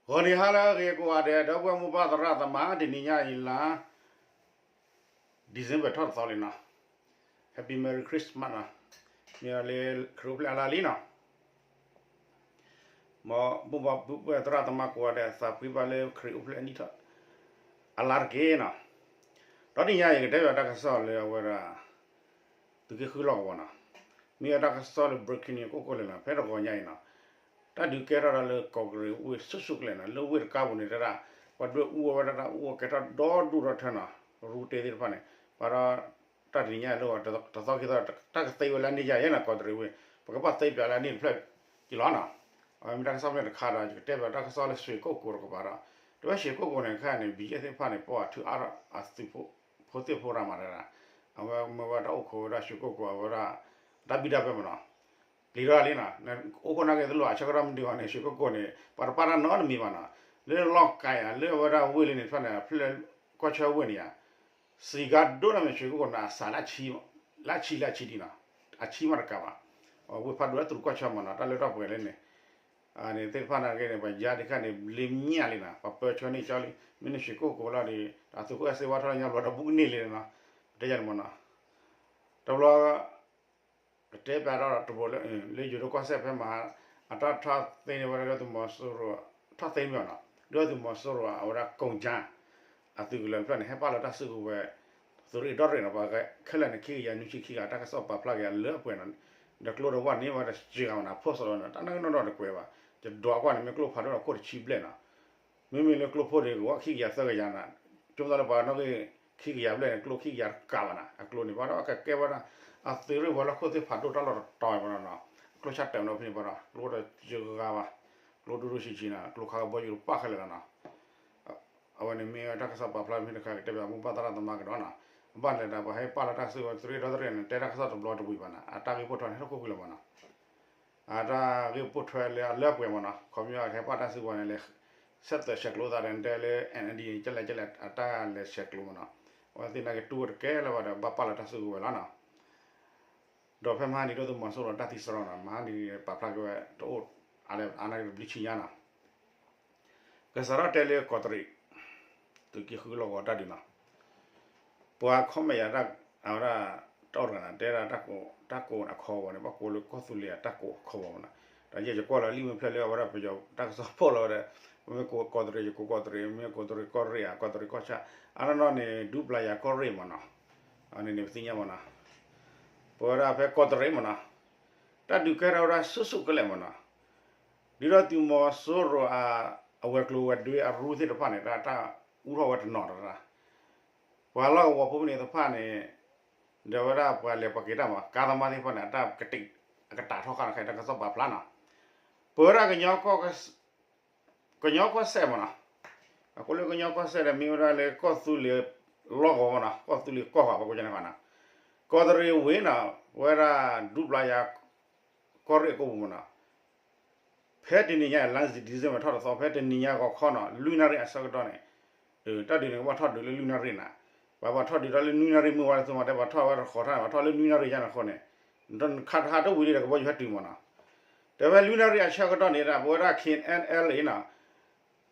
ဂီၤနံၤဟါလၢအဂ့ၤကိးဂၤဒဲး ဒီပုၢ်ဝဲၢ်မိၢ်ပၢ်သရၣ်သမါ တနံၤညါအံၤလါ December ထီၣ်တသီလံနီၤ, Happy Merry Christmas နီၤ, မ့ၢ်လၢခရံာ်အိၣ်ဖျဲၣ်အလါလံနီၤ, မ်ပုၢ်ဝဲၢ်သရၣ်သမါကိးဂၤဒဲး သးဖှံဘၣ်လၢခရံာ်အိၣ်ဖျဲၣ်နံၣ်ထီၣ်အလါတက့ၢ်နီၤ, ဒီးတနံၤညါအံၤ ကတဲဘၣ်တၢ်ကစီၣ်လၢအဝဲဒၣ် သုးက့ဃုလီၢ်ကဝီၤနီၤ, မ့ၢ်ဝဲတၢ်ကစီၣ်လၢ breaking news ကိၢ်ကိၢ်လၢာ်လၢာ် ဖဲတဂီၤညါအံၤနီၤ, တၢ်ဒုးကဲထီၣ်ဒီးလၢကီးတရံးဝ့ၢ်ဆူၣ်ဆူၣ်ကလဲာ်နီၤ, လၢဝ့ၢ်တကါပူၤန့ၣ်တဒၣ်, ပှၤဒွဲၣ်အူဝဲဒၣ်တၢ်အူအကဲထီၣ်ဒီဒူၣ်ဒီထၢနီၤ, ရူတ့သ့ၣ်တဖၣ်န့ၣ်, ပှၤဒီး တၢ်တနံၤညါလၢတသီခံသီ တၢ်ကသ့ဝဲလၢန့ၢ်ယၤယဲနီၤ ကီးတရံးဝ့ၢ်, ပကဘၣ်သ့ပၠးလၢအန့ၣ်တဖျၢၣ်က့ၤလီၤနီၤ, အဝဲမ့ၢ်တၢ်ကစီၣ်ဖျၢၣ်တခါဒီး ယကတဲဘၣ်တၢ်ကစီၣ်လၢရွှေကုက္ကိုတကပၤဒီး, တဝဲရွှေကုက္ကိုန့ၣ်ခါန့ၣ် ဘံယဲၢ်သ့ၣ်တဖၣ်န့ၣ် ပှၤထုးအါထီၣ်အသုးဖိသ့ၣ်ဖိရၤမၤတၢ်, အဝဲမ့ၢ်ဝဲတၢ်အိၣ်ခိးဝဲဒၣ်ရွှေကုက္ကိုအဝဲဒၣ် တၢ်ဘံၣ်တၢ်ဘၢမနီၤ, ပျံၤထီၣ်လံနီၤ, အိၣ်ခိးနာ်က့ၤသလိၣ်အဆၢကတီၢ်မနုၤအီၤန့ၣ် ရွှေကုက္ကိုန့ၣ် ပှၤတပာ်တၢ်နီတမံၤဘၣ်နီၤ, လၢလီၢ်ကၤယၤ လၢအဝဲဒၣ်ဝ့ၢ်လံန့ၣ်တဖၣ်န့ၣ် ဖျၢၣ်ကီၢ်ဆၢဝ့ၢ်န့ၣ်ယၤ စံးကါဒိၣ်နီၤမ့ၢ်ရွှေကုက္ကိုန့ၣ် အစးလၢအဆံ, လၢအဆံလၢအဆံဒံးနီၤ, အဆံမးတကးဘၣ်, ဝ့ၢ်ဖးဒိၣ်လၢတရူးကီၢ်ဆၢမနီၤ တၢ်လၢထီၣ်ပှဲၤလၢန့ၣ် န့ၣ်သ့ၣ်တဖၣ်နာ်က့န့ၣ် ပှၤယါဒံးခါန့ၣ် ဘျ့မးလံနီၤ, ပှၤပၢဆှၢန့ၢ်ကၠီလံ, မ့ၢ်န့ၣ်ရွှေကုက္ကိုလီၤဒီး တၢ်သုးခိၣ်အဲၣ်စ့ဝါထီၣ်လၢညါဘျီဒီးဘူးကန့ၢ်လံနီၤ, တဲယၤန့ၣ်မနီၤ, တဘျီ ကတဲပျးထီၣ်တဘျီလၢ လၢယိၤဒိၣ်ကီၢ်စဲၣ်ဖဲမဟါ အတၢ်ထီၣ်သ့န့ၢ်ဝဲဒၣ်ဒုၣ်ဒါသုးမီၤစိရိၤ ထီၣ်သ့န့ၢ်ဘၣ်နီၤ, ဒုၣ်ဒါသုးမီၤစိရိၤအဝဲဒၣ်ကိၣ်ကၠါ အသုးကလၢၤတဖျၢၣ်န့ၣ် ဟဲပာ်လီၤတၢ်စုကဝဲၤ သုးရ့ၣ်ဒီရ့ၣ်နီၤ, ပှၤခဲလၢာ်န့ၣ် ခံကယၤနွံဆံခံဂၤ တၢ်ကစီၣ်ပာ်ဖျါက့ၤလၢအပှဲၤနီၤ, ဒီးကျိတဝၢ်န့ၢ်ဝဲဒၣ်တစှၤဂၤမနီၤ, ဖိစီၤလီၤန့ၣ် တၢ်နီၢ်ကီၢ်နီၢ်တကွဲးဘၣ်, ယဒွးကွၢ်န့ၣ် မ့ၢ်ကျိဖးဒိၣ်ဒီးခိၣ်တဆံဘျဲၣ်နီၤ မ့မ့ၢ်လၢကျိဖိန့ၣ် ကဝီခံကယၤသၢကယၤနီၤ, ဆိကမိၣ်လၢပှၤနီၣ်ဂံၢ်ခံကယၤဘျဲၣ်န့ၣ် ကျိခံကယၤတကးဘၣ်နီၤ, အကျိန့ၣ် ဘၣ်ဒီးကကဲဝဲဒၣ် အသုးရ့ၣ်ဝဲၤလီၢ်ခိၣ်သ့ၣ်ဖးဒိၣ်တၢ်လီၢ်တတီၤဘၣ်နီၤ, ကျိဆၣ်တဲာ်နီၤဖဲန့ၣ်ဘၣ်ဒီး ကျိတစှၤဂၤဘၣ်, ကျိဒိၣ်ဒိၣ်ဆံးဆံးနီၤ, ကျိခါကဘီယူၤတပၣ်ခဲလၢာ်လီၤနီၤ အဝဲန့ၣ်မ့ၢ်တၢ်ကစီၣ်ပာ်ဖျါမ့ၢ်တခါ ကတဲဘၣ်မိၢ်ပၢ်သရၣ်သမါကဒီးနီၤ, အဘၣ်လဲၤဒီးပှၤဟဲပာ်လီၤတၢ်စုကဝဲၤ သုးရ့ၣ်ဒီတရ့ၣ်န့ၣ် တဲတၢ်ကစီၣ်တဘျီတဝံၤဘၣ်နီၤ, အတၢ်ဂ့ၢ်ပိာ်ထွဲန့ၣ်ဟဲထီၣ်ခိၣ်ကွံာ်လၢၤဘၣ်နီၤ, အတၢ်ဂ့ၢ်ပိာ်ထွဲလၢအလၢအပှဲၤမနီၤ, ခီပညီဟဲပာ်တၢ်စုကဝဲၤန့ၣ် လဲၤဆဲးသွဲးဆဲးကျိးသးဒီးတဲလၢ NLD န့ၣ် ကလဲၣ်ကလဲၣ် အတၢ်လဲၤဆဲးကျိးမနီၤ, အဝဲသ့ၣ်နာ်က့တူၢ်ဝဲတကဲလၢၤဘၣ်ဒီး ဘၣ်ပာ်လီၤတၢ်စုကဝဲၤလီၤနီၤ ဒီးဖဲမဟါနံၤဒုၣ်ဒါသုးမီၤစိရိၤတၢ်သံစရီနီၤ, မဟါနံၤပာ်ဖျါက့ၤဝဲတအိၣ်အါန့ၣ် အါန့ၣ်ကဘျုးဆံညါနီၤ, ကစးထီၣ်တဲလၢကီးတရံး သုးက့ဃုလီၢ်ကဝီၤတၢ်ဒုးနီၤ, ပှၤ comment ယၤ အဝဲဒၣ် တၢ်အိၣ်တဂၤန့ၣ် တဲဒၣ်တၢ်ကိးအခီဝဲန့ၣ် ဘၣ်ကိးလၢကီၢ်သူလ့ၤအတၢ်ကိးအခီဝဲမနီၤ, ဒီးယဲယကွၢ်လီၤလံာ်မ့ၢ်ဖျဲၣ်လၢအဝဲဒၣ်ပယီၤတၢ်ကစီၣ်ဖီၣ်လီၤဝဲဒီး မ့ၢ်ကိးကီးတရံး ယကိးကီးတရံး မ့ၢ်ကိးတရံးကီၢ်ရ့ၣ်ဧါ ကီးတရံးကီၢ်ဆၣ် အါနီၢ်နီၢ်န့ၣ် ဒူပျၤယၤကီၢ်ရ့ၣ်မနီၤ, န့ၣ်န့ၣ်ပသ့ၣ်ညါမနီၤ, ပဝဲဒၣ်ဖဲကီးတရံးမနီၤ, တၢ်ဒုးကဲထီၣ်ဝဲဒၣ်ဆူၣ်ဆူၣ်ကလဲာ်မနီၤ, ဒုၣ်ဒါသုးမီၤစိရိၤအ အဝဲၤကျိၤဝဲၤဒ့အရူသ့ၣ်တဖၣ်န့ၣ် တၢ်တၢ်အူထီၣ်ဝဲတနီၤတရၣ်, ပှၤလီၢ်ကဝီၤဖိဖဲန့ၣ်တဖၣ်န့ၣ် ဒီးဝဲဒၣ်ပှၤလဲၤပှၤက့ၤတၢ်မး ကါသမားသ့ၣ်တဖၣ်န့ၣ် အတၢ်ကတ့ၢ် အကတၢၢ်ထီၣ်ဃာ်တခါအံၤ တၢ်ကစီၣ်ပာ်ဖျါနီၤ, ပဝဲဒၣ် ကညီကီၢ်စဲၣ်မနီၤ, အဃိလၢကညီကီၢ်စဲၣ်ဒီး မ့ၢ်ဝဲဒၣ်လၢကီၢ်သူလ့ၤလီၢ်ကဝီၤမနီၤ, ကီၢ်သူလ့ၤကီၢ်ဂၤ ပကိးကန့ၣ်ဃာ်နီၤ, ကီးတရံးဝ့ၢ်နီၤ ပဝဲဒၣ်ဒူပျၤယၤ ကီၢ်ရ့ၣ်အကိာ်ပူၤမနီၤ, ဖဲတနံၤညါ လါ December ထီၣ်တသီ ဖဲတနံၤညါဂီၤခီနီၤ လွံၢ်နၣ်ရံၣ်အဆၢကတီၢ်န့ၣ်, တၢ်ဒုးန့ၣ် ကဘၣ်ထီၣ်ဒုးလၢလွံၢ်နၣ်ရံၣ်နီၤ, ပှၤဘၣ်ထီၣ်ဒုးထီၣ်လၢနွံနၣ်ရံၣ်မုၢ်ဝါလၢသုမၤတဲ ပှၤထီၣ်ဝဲတဃီၤထၣ်န့ၣ် ပှၤထီၣ်လၢနွံနၣ်ရံၣ်ညါန့ၣ်အဃိန့ၣ်, ခါတဟါတဝံၤဒီး ကဘီယူၤဟဲတုၤမနီၤ, တဲဖဲလွံၢ်နၣ်ရံၣ်အဆၢကတီၢ်န့ၣ်ဒၣ် ပဝဲဒၣ် KNLA နီၤ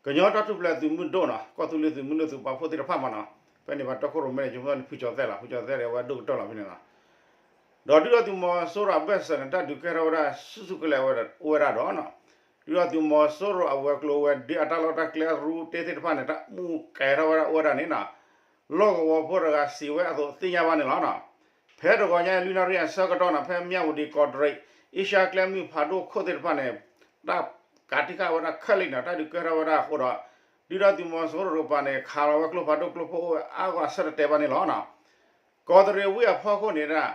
ကညီတၢ်ထူၣ်ဖျဲးသုးမုၢ်ဒိၣ်နီၤ ကီၢ်သူလ့ၤသုးမုၢ်ဒိၣ်သုးပာ်ဖှိၣ်သ့ၣ်တဖၣ်မနီၤ, ဖဲန့ၣ်ပှၤတီခိၣ်ရိၣ်မဲန့ၣ် ကၠိဖိန့ၣ် ဖုကၠီၤသဲလီၤ ဖုကၠီၤသဲဒီး အဝဲဒိၣ်ကတၢၢ်လီၤဖဲန့ၣ်နီၤ, ဒီးဒုၣ်ဒါသုးမီၤစိရိၤအဘၢၣ်စၢၤန့ၣ် တၢ်ဒုးကဲထီၣ်ဝဲဒၣ်ဆူၣ်ဆူၣ်ကလဲာ်ဝဲဒၣ်အိၣ်ဝဲဒၣ်ဒီးနီၤ, ဒုၣ်ဒါသုးမီၤစိရိၤအဝဲၤကျိၤဝဲၤဒ့အတၢ်လီၢ်တၢ်ကျဲအရူတ့သ့ၣ်တဖၣ်န့ၣ် တၢ်မူကဲထီၣ်ဝဲဒၣ်အိၣ်ဝဲဒၣ်န့ၣ်နီၤ, လီၢ်ကဝီၤဖိတဂၤစံးဝဲအသိးသ့ၣ်ညါဘၣ်န့ၣ်လီၤနီၤ, ဖဲတဂီၤညါလွံၢ်နၣ်ရံၣ်အဆၢကတီၢ်နီၤ ဖဲမၠၣ်ဝတံၤ ကီးတရံး အ့ရှါကျဲမုၢ်ဖးဒိၣ်ခိၣ်သ့ၣ်တဖၣ်န့ၣ် တၢ်ကးတံာ်ဃာ်ဝဲဒၣ်ခဲလၢာ်နီၤ တၢ်ဒုးကဲထီၣ်ဝဲဒၣ်အဃိဒီး ဒုၣ်ဒါသုးမီၤစိရိၤတကပၤန့ၣ် ခးလီၤဝဲကျိဖးဒိၣ်ကျိဖိအိၣ်ဝဲအါဂီၢ် အဆၢတတဲာ်ဘၣ်န့ၣ်လီၤနီၤ, ကီးတရံးဝ့ၢ်အဖီခိၣ်န့ၣ်ဒၣ်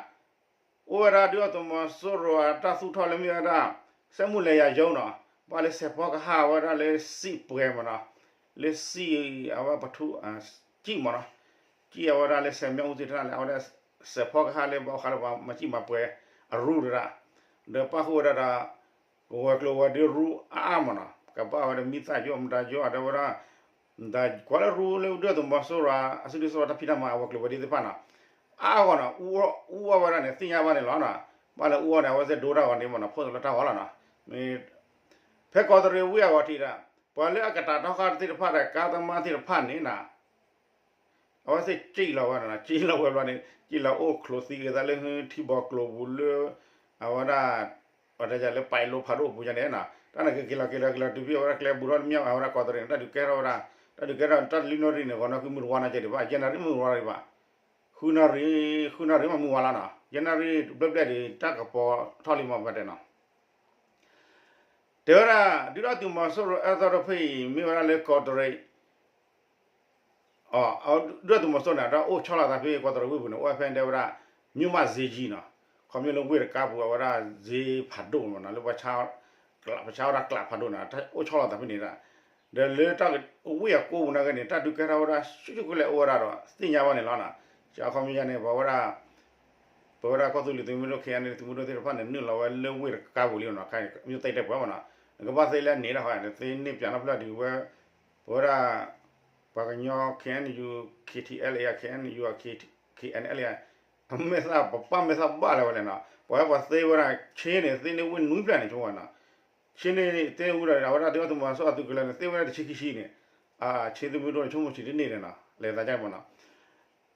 အိၣ်ဝဲဒၣ်ဒုၣ်ဒါသုးမီၤစိရိၤအတၢ်သူၣ်ထီၣ်လၢမ့ၢ်ဝဲဒၣ် စက်မှုလယ်ယာရုံးနီၤ, ဘၣ်လၢစဲးဖီကဟၣ်ဝဲဒၣ်လၢစံာ်ပှဲၤမနီၤ, လၢစံာ်အဝဲပထူ စံာ်မနီၤ, စံာ်အဝဲဒၣ်လၢစဲးမၠၣ်အူသ့ၣ်တဖၣ်လၢ အဝဲဒၣ်စဲးဖီကဟၣ်လၢဘၣ်ဃးလၢပှၤမၤစံာ်မၤပှဲၤအရူတဒၣ်, ဒီးပာ်ဃုာ်ဝဲဒၣ်ဒီး ကဝဲၤကျိၤဝဲၤဒ့ရူအါအါမနီၤ, ကဘၣ်ဝဲဒၣ်မံသးယိၣ်မတၤယိၣ်အတဲဝဲဒၣ် ကွၢ်လၢရူလၢဒုၣ်ဒါသုးမီၤစိရိၤ အစုဒုၣ်စိဝဲတၢ်ဖံးတၢ်မၤအဝဲၤကျိၤဝဲၤဒ့သ့ၣ်တဖၣ်နီၤ, အါအါဂီၢ်နီၤ အူအီၣ်ဝဲဒၣ်န့ၣ် သ့ၣ်ညါဘၣ်န့ၣ်လီၤနီၤ, ဘၣ်လၢအူအီၣ်န့ၣ် အဝဲသ့ၣ်ဒိတၢ်ဂီၤန့ၣ်မနီၤ ဖိးလၢတၢ်ဂီၤလီၤနီၤ, ဖဲကီးတရံးဝ့ၢ်အဂီၢ်ထံးဒၣ် ပှၤလၢအကတၢ်ထီဃာ်သ့ၣ်တဖၣ်ဒီး ကါသမားသ့ၣ်တဖၣ်န့ၣ်နီၤ အဝဲသ့ၣ်စံၣ်လီၤဝဲနီၤ, စံၣ်လီၤဝဲဘျီန့ၣ် စံၣ်လီၤအိၣ်ချိးသံက့ၤသးလၢထံဘီကျိၤပူၤလၢ အဝဲဒၣ် ပှၤတဲလၢပာ်လိဖးဒိၣ်အပူၤညါန့ၣ်နီၤ, တၢ်န့ၣ်က့ၤက့ၤလီၤက့ၤလီၤက့ၤလီၤ တုၤဖဲအဝဲဒၣ်ကျဲဘူးထီၣ်တမံၤ အဝဲဒၣ်ကီးတရံးန့ၣ် တၢ်ဒုးကဲထီၣ်ဝဲဒၣ်, တၢ်ဒုးကဲထီၣ် တၢ်တလံနီၣ်ရံၣ်န့ၣ် ဂီၤနီၣ်ဃုမုၢ်တဝါနီၣ်ကဲဒံးဘၣ် ယဲၢ်နၣ်ရံၣ်မုၢ်တဝါဒံးဘၣ်, ဃုနၣ်ရံၣ်, ဃုနၣ်ရံၣ်မ့ၢ်မုၢ်ဝါလီၤနီၤ, ယဲၢ်နၣ်ရံၣ်ဘျဲၣ်ဘျဲၣ်ဒီး တၢ်ကပီၤထီၣ်လံမး ပတဲနီၤ တဲဝဲဒၣ် ဒုၣ်ဒါသုးမီၤစိရိၤအၢသီတဖၣ်အံၤ မ့ၢ်ဝဲဒၣ်လၢကီးတရံး ဒုၣ်ဒါသုးမီၤစိရိၤန့ၣ် ဒီးအိၣ်ဆီလီၤသးဖဲကီးတရံးဝ့ၢ်ပူၤန့ၣ် အိၣ်ဝဲဖဲတဲဝဲဒၣ် မြို့မဈေးကြီးနီၤ, ခီဖျိလၢဝ့ၢ်တကါပူၤ အဝဲဒၣ်ဈေးဖးဒိၣ်မးနီၤ လၢပှၤဆါဝဲဒၣ်ကျးဖးဒိၣ်န့ၣ် အိၣ်ဆီလီၤသးဖဲန့ၣ်ဒၣ်, ဒီးလၢတၢ်ဝ့ၢ်အကိးပူၤနာ်က့န့ၣ် တၢ်ဒုးကဲထီၣ်ဝဲဒၣ်ဆူၣ်ဆူၣ်ကလဲာ်အိၣ်ဝဲဒၣ်ဒီး သ့ၣ်ညါဘၣ်န့ၣ်လီၤနီၤ, အခီပညီန့ၣ် ပဝဲဒၣ် ပဝဲဒၣ်ကီၢ်သူလ့ၤသုးမုၢ်ဒိၣ် ခဲအံၤန့ၣ် သုးမုၢ်ဒိၣ်သ့ၣ်တဖၣ်န့ၣ် နုာ်လီၤဝဲလၢဝ့ၢ်တကါပူၤလံနီၤ, ခါအံၤ မြို့သိမ်းတိုက်ပွဲမးနီၤ, နကဘၣ်သ့လၢန့ၣ်ဒီး နသ့န့ၢ်ပၠးနီတဖျၢၣ်ဒံးဝဲ, ပဝဲဒၣ် ပှၤကညီ K N U K T L A K N U K N L A အမဲာ်သၣ် ပပၢ်မဲာ်သၣ်ဘၣ်လၢၤဝဲလဲၣ်နီၤ, ပှၤဟဲပှၤသ့ဝဲဒၣ် ဆ့န့ၣ် သ့န့ၢ်ဝ့ၢ်နွံဖျၢၣ်န့ၣ် ဆိကမိၣ်နီၤ, ဆ့န့ၣ်သ့ဝဲဒၣ် အဝဲဒၣ်ဒုၣ်ဒါသုးမီၤစိရိၤအသုးကလၢၤန့ၣ် သ့ဝဲဒၣ်တဆံခံဆံန့ၣ်, ဆ့သုးမုၢ်ဒိၣ်န့ၣ် ဆိကမိၣ်ဆံးတန့ၢ်ဒီးနီၤ လဲၤသးကမးနီၤ,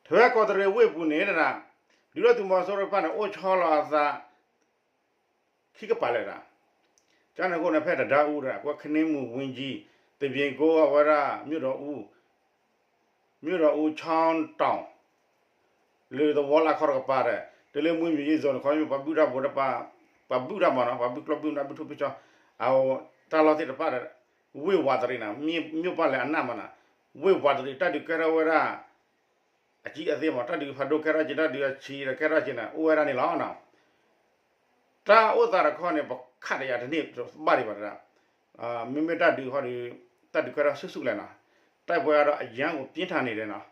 ထဲကီးတရံးဝ့ၢ်ပူၤန့ၣ်ဒၣ် ဒုၣ်ဒါသုးမီၤစိရိၤတဖၣ်န့ၣ် အိၣ်ဆီလီၤအသး ခံကပၤလၢာ်ဒၣ်, ကန့ၣ်အဃိန့ၣ် ဖဲတဒါအူဒၣ် ကွဲခန့မုၢ် ဝ့ၢ်ကၠံ သဘ့ၣ်ကိ အဝဲဒၣ် မြို့တော်ဦး မြို့တော်ဦး ချောင်းတောင် လၢသဝီလၢခီတကပၤဒီး တလၢမွံမံၤယ့ၣ်စီၤန့ၣ် ခီမ့ၢ်ပှၤဘုၣ်တၢ်ဘိး ပှၤဘုၣ်တၢ်မးနီၤ ပှၤဘုၣ်ကျီၢ်ဘုၣ်နၢ်ဘုၣ်ထူၣ်ဘုၣ်ကၠီ အတၢ်လီၢ်သ့ၣ်တဖၣ်ဒီး ဝ့ၢ်ဝးတရံးနီၤ မြို့ပါလဲၣ်အနၢ်မးနီၤ ဝ့ၢ်ဝးတရံး တၢ်ဒုးကဲထီၣ်ဝဲဒၣ် အကံၣ်အသ့မး တၢ်ဒုးဖးဒိၣ်ကဲထီၣ်က့ၤ တၢ်ဒုးအဆံးဒီးကဲထီၣ်က့ၤန့ၣ် အိၣ်ဝဲဒၣ်န့ၣ်လီၤနီၤ. တၢ်အိၣ်သးတခီန့ၣ် ပခးတယၤတန့ၢ်ဘၣ်ဒံးဘၣ်တဒၣ်, မ့မ့ၢ်တၢ်ဒုးဃီဒီး တၢ်ဒုးကဲထီၣ်ဆူၣ်ဆူၣ်လဲၣ်နီၤ, တၢ်ပှဲၤအါဒီးအယၢ်အိၣ်ပြင်းထန်နေတယ်နီၤ,